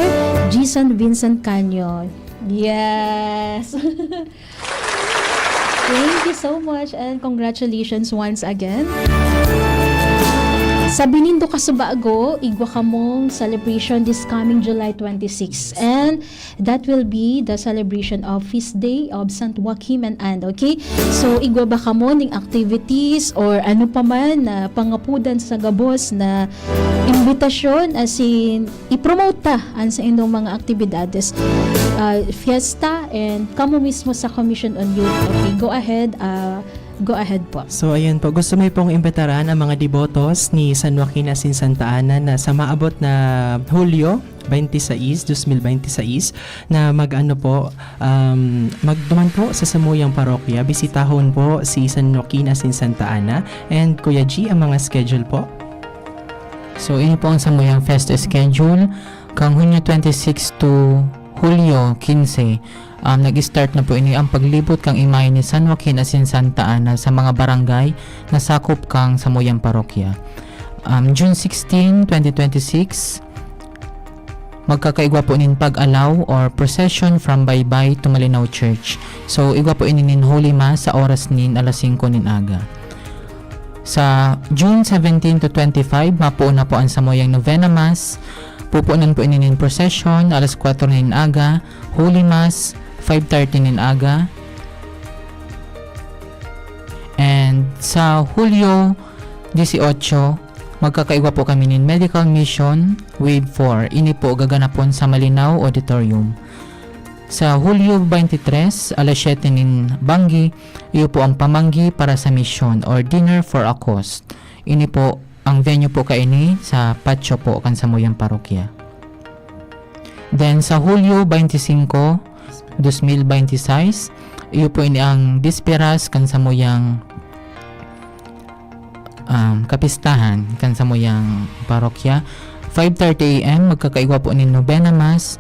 Jason Vincent Canyo. Yes. Thank you so much and congratulations once again. Sabi nindo kasubago, igwa kamong celebration this coming July twenty-six. And that will be the celebration of Feast Day of Saint Joachim and Anne, okay? So, igwa ba kamo ning activities or ano pa man na pangapudan sa gabos na imbitasyon, as in, i-promote ta an saindong mga aktibidades, ah, fiesta, and kamo mismo sa Commission on Youth. Okay, go ahead, ah, go ahead po. So, ayun po, gusto mi pong imbitaran ang mga debotos ni San Joaquin asin Santa Ana na sa maabot na Hulyo twenty-six, dos mil bente seis, na mag-ano po, um, magduman po sa samuyang parokya, bisitahon po si San Joaquin asin Santa Ana. And Kuya G, ang mga schedule po? So, ini po ang samuyang festa schedule. Kan Hunyo twenty-six to Hulyo quince, um, nag-start na po ini ang paglibot kan imahe ni San Joaquin asin Santa Ana sa mga barangay na sakop kan samuyang parokya. Um, June sixteen, twenty twenty-six, magkakaigwa po nin pag-alaw or procession from Baybay to Malinao Church. So, igwa po ini nin Holy Mass sa oras nin alas singko nin aga. Sa June seventeen to twenty-five, mapoon na po ang samuyang Novena Mass. Pupunan po ini nin procession, alas kwatro nin aga, Holy Mass, five thirty nin aga. And sa Hulyo dieciocho, magkakaigwa po kami nin medical mission, Wave four. Ini po gaganapon sa Malinao Auditorium. Sa Hulyo twenty-three, alas siyete nin banggi, iyo po ang pamanggi para sa mission or dinner for a cause. Ini po, ang venue po kaini sa patio po kan samuyang parokya. Then, sa Hulyo twenty-five, dos mil bente seis, iyo po ini ang bisperas kan samuyang, um, kapistahan kan samuyang parokya. Five thirty A M, magkakaigwa po nin Novena Mass.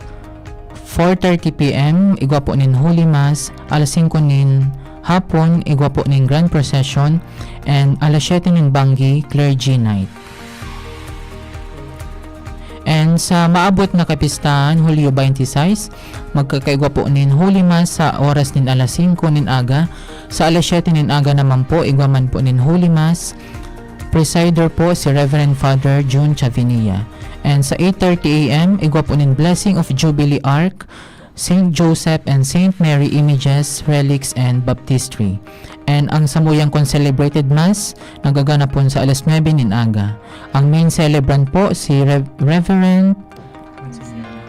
Four thirty P M, igwa po nin Holy Mass. Alas singko nin hapon, igwa po nin Grand Procession. And alas siyete nin banggi, Clergy Night. And sa maabot na kapistahan, Hulyo twenty-six, magkakaigwa po nin Holy Mass sa oras nin alas singko nin aga. Sa alas siyete nin aga naman po, igwa man po nin Holy Mass. Presider po si Reverend Father Jun Chavinia. And sa eight thirty A M, igwa po nin Blessing of Jubilee Ark, Saint Joseph and Saint Mary images, relics, and baptistry. And ang samuyang concelebrated Mass, nagaganap pon sa alas nuebe nin aga. Ang main celebrant po si Rev-, Reverend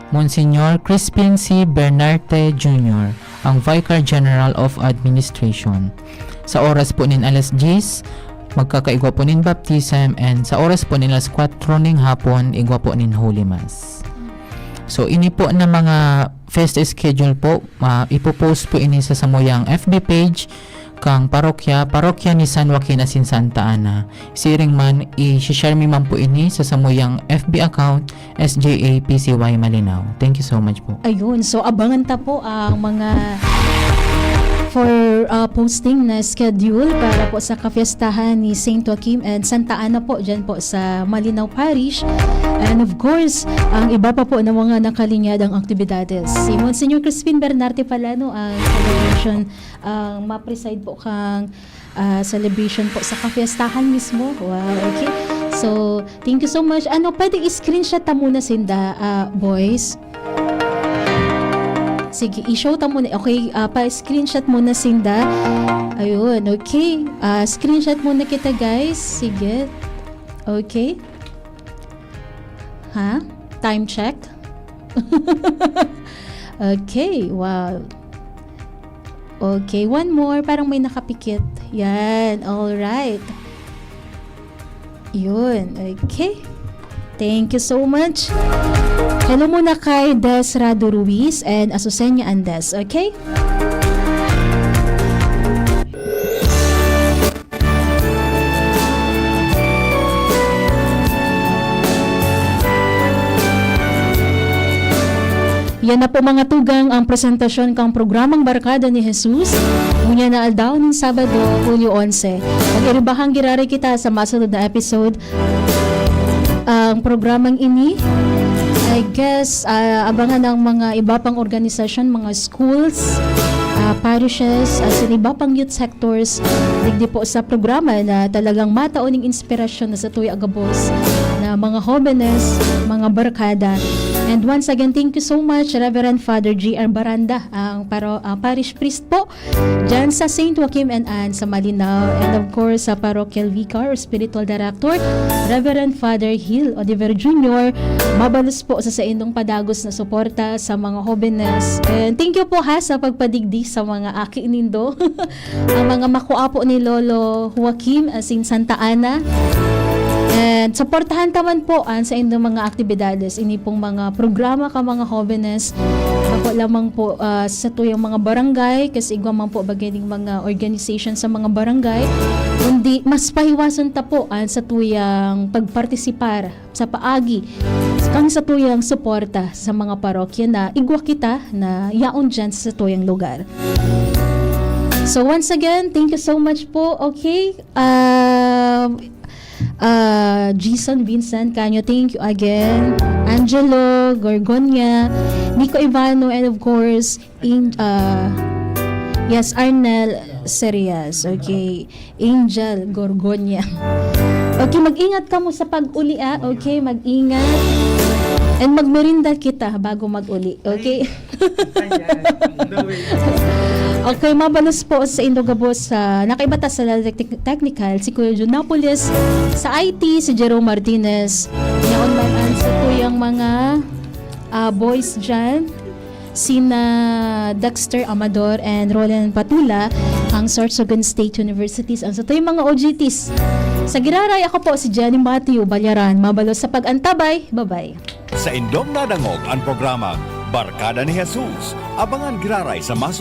Monsignor Crispin C. Bernarte Junior, ang Vicar General of Administration. Sa oras po nin alas diyes, magkakaigwa po nin baptism, and sa oras po nin alas kwatro ning hapon, igwa po nin Holy Mass. So, ini po na mga festa schedule po, ah, ipopost po ini sa samuyang F B page kang parokya, Parokya ni San Joaquin asin Santa Ana. Siring man, i-share mi man po ini sa samuyang F B account, S J A P C Y Malinao. Thank you so much po. Ayun, so abangan ta po ang mga for, ah, posting na schedule para po sa kafiestahan ni Saint Joaquin and Santa Ana po, dyan po sa Malinao Parish. And of course, ang iba pa po na mga nakalinyadang aktibidades. Si Monsignor Crispin Bernarte pala, no, ang celebration, ang ma-preside po kang, ah, celebration po sa kafiestahan mismo. Wow, okay. So, thank you so much. Ano, pwede i-screenshot ta muna sinda, ah, boys? Sige, i-show ta muna. Okay, ah, pa-screenshot muna sinda. Ayun, okay. Ah, screenshot muna kita, guys. Sige. Okay. Ha? Time check? Okay, wow. Okay, one more. Parang may nakapikit. Yan, all right. Yun, okay. Thank you so much. Hello muna kay Des Rado Ruiz and Azucena Andes, okay? Yan na po, mga tugang, ang presentasyon kang programang Barkada ni Jesus, ngunyan na aldaw nin Sabado, Hulyo onse. Mag-iribahang giraray kita sa masunod na episode. Ang programang ini, I guess, ah, abangan ang mga iba pang organisasyon, mga schools, ah, parishes, as in iba pang youth sectors, digdi po sa programa na talagang matao ning inspirasyon na sa tuya gabos na mga hobenes, mga barkada. And once again, thank you so much, Reverend Father G R Baranda, ang paro-, ah, parish priest po dyan sa Saint Joaquim and Anne sa Malinao. And of course, sa parochial vicar or spiritual director, Reverend Father Hill Oliver Junior, mabalos po sa saindong padagos na suporta sa mga hobenes. And thank you po, ha, sa pagpadigdi sa mga aki nindo. Ang mga makua po ni Lolo Joaquim, as in Santa Ana. And suportahan ta man po ang saindong mga aktibidades. Ini pong mga programa ka mga hobenes, bako lamang po, ah, sa tuyang mga barangay, kasi igwa man po baga ning mga organization sa mga barangay, kundi mas pahiwason ta po ang sa tuyang pagpartisipar sa paagi kang sa tuyang suporta sa mga parokya na igwa kita na yaon dyan sa tuyang lugar. So once again, thank you so much po. Okay, ah, ah, Jason Vincent Canyo, thank you again. Angelo Gorgonia, Nico Ivano, and of course, in, ah, yes, Arnel Serias. Okay, Angel Gorgonia. Okay, mag-ingat kamo sa pag-uli, ah. Okay, mag-ingat. And magmerinda kita bago mag-uli. Okay? Ayan. No way. Okay, mabalos po sa indo gabos sa nakaiba ta sa Technical, si Kuya Jun Napoles, sa I T, si Jerome Martinez. Yaon man ang sa tuyang mga, ah, boys dyan, sina Dexter Amador and Roland Patula, ang Sorsogon State Universities, ang sa tuyang mga O G Ts. Sa giraray, ako po si Jenny Matthew Balyaran. Mabalos sa pag-antabay. Bye-bye. Sa indong nadangog ang programa Barkada ni Jesus. Abangan giraray sa masunod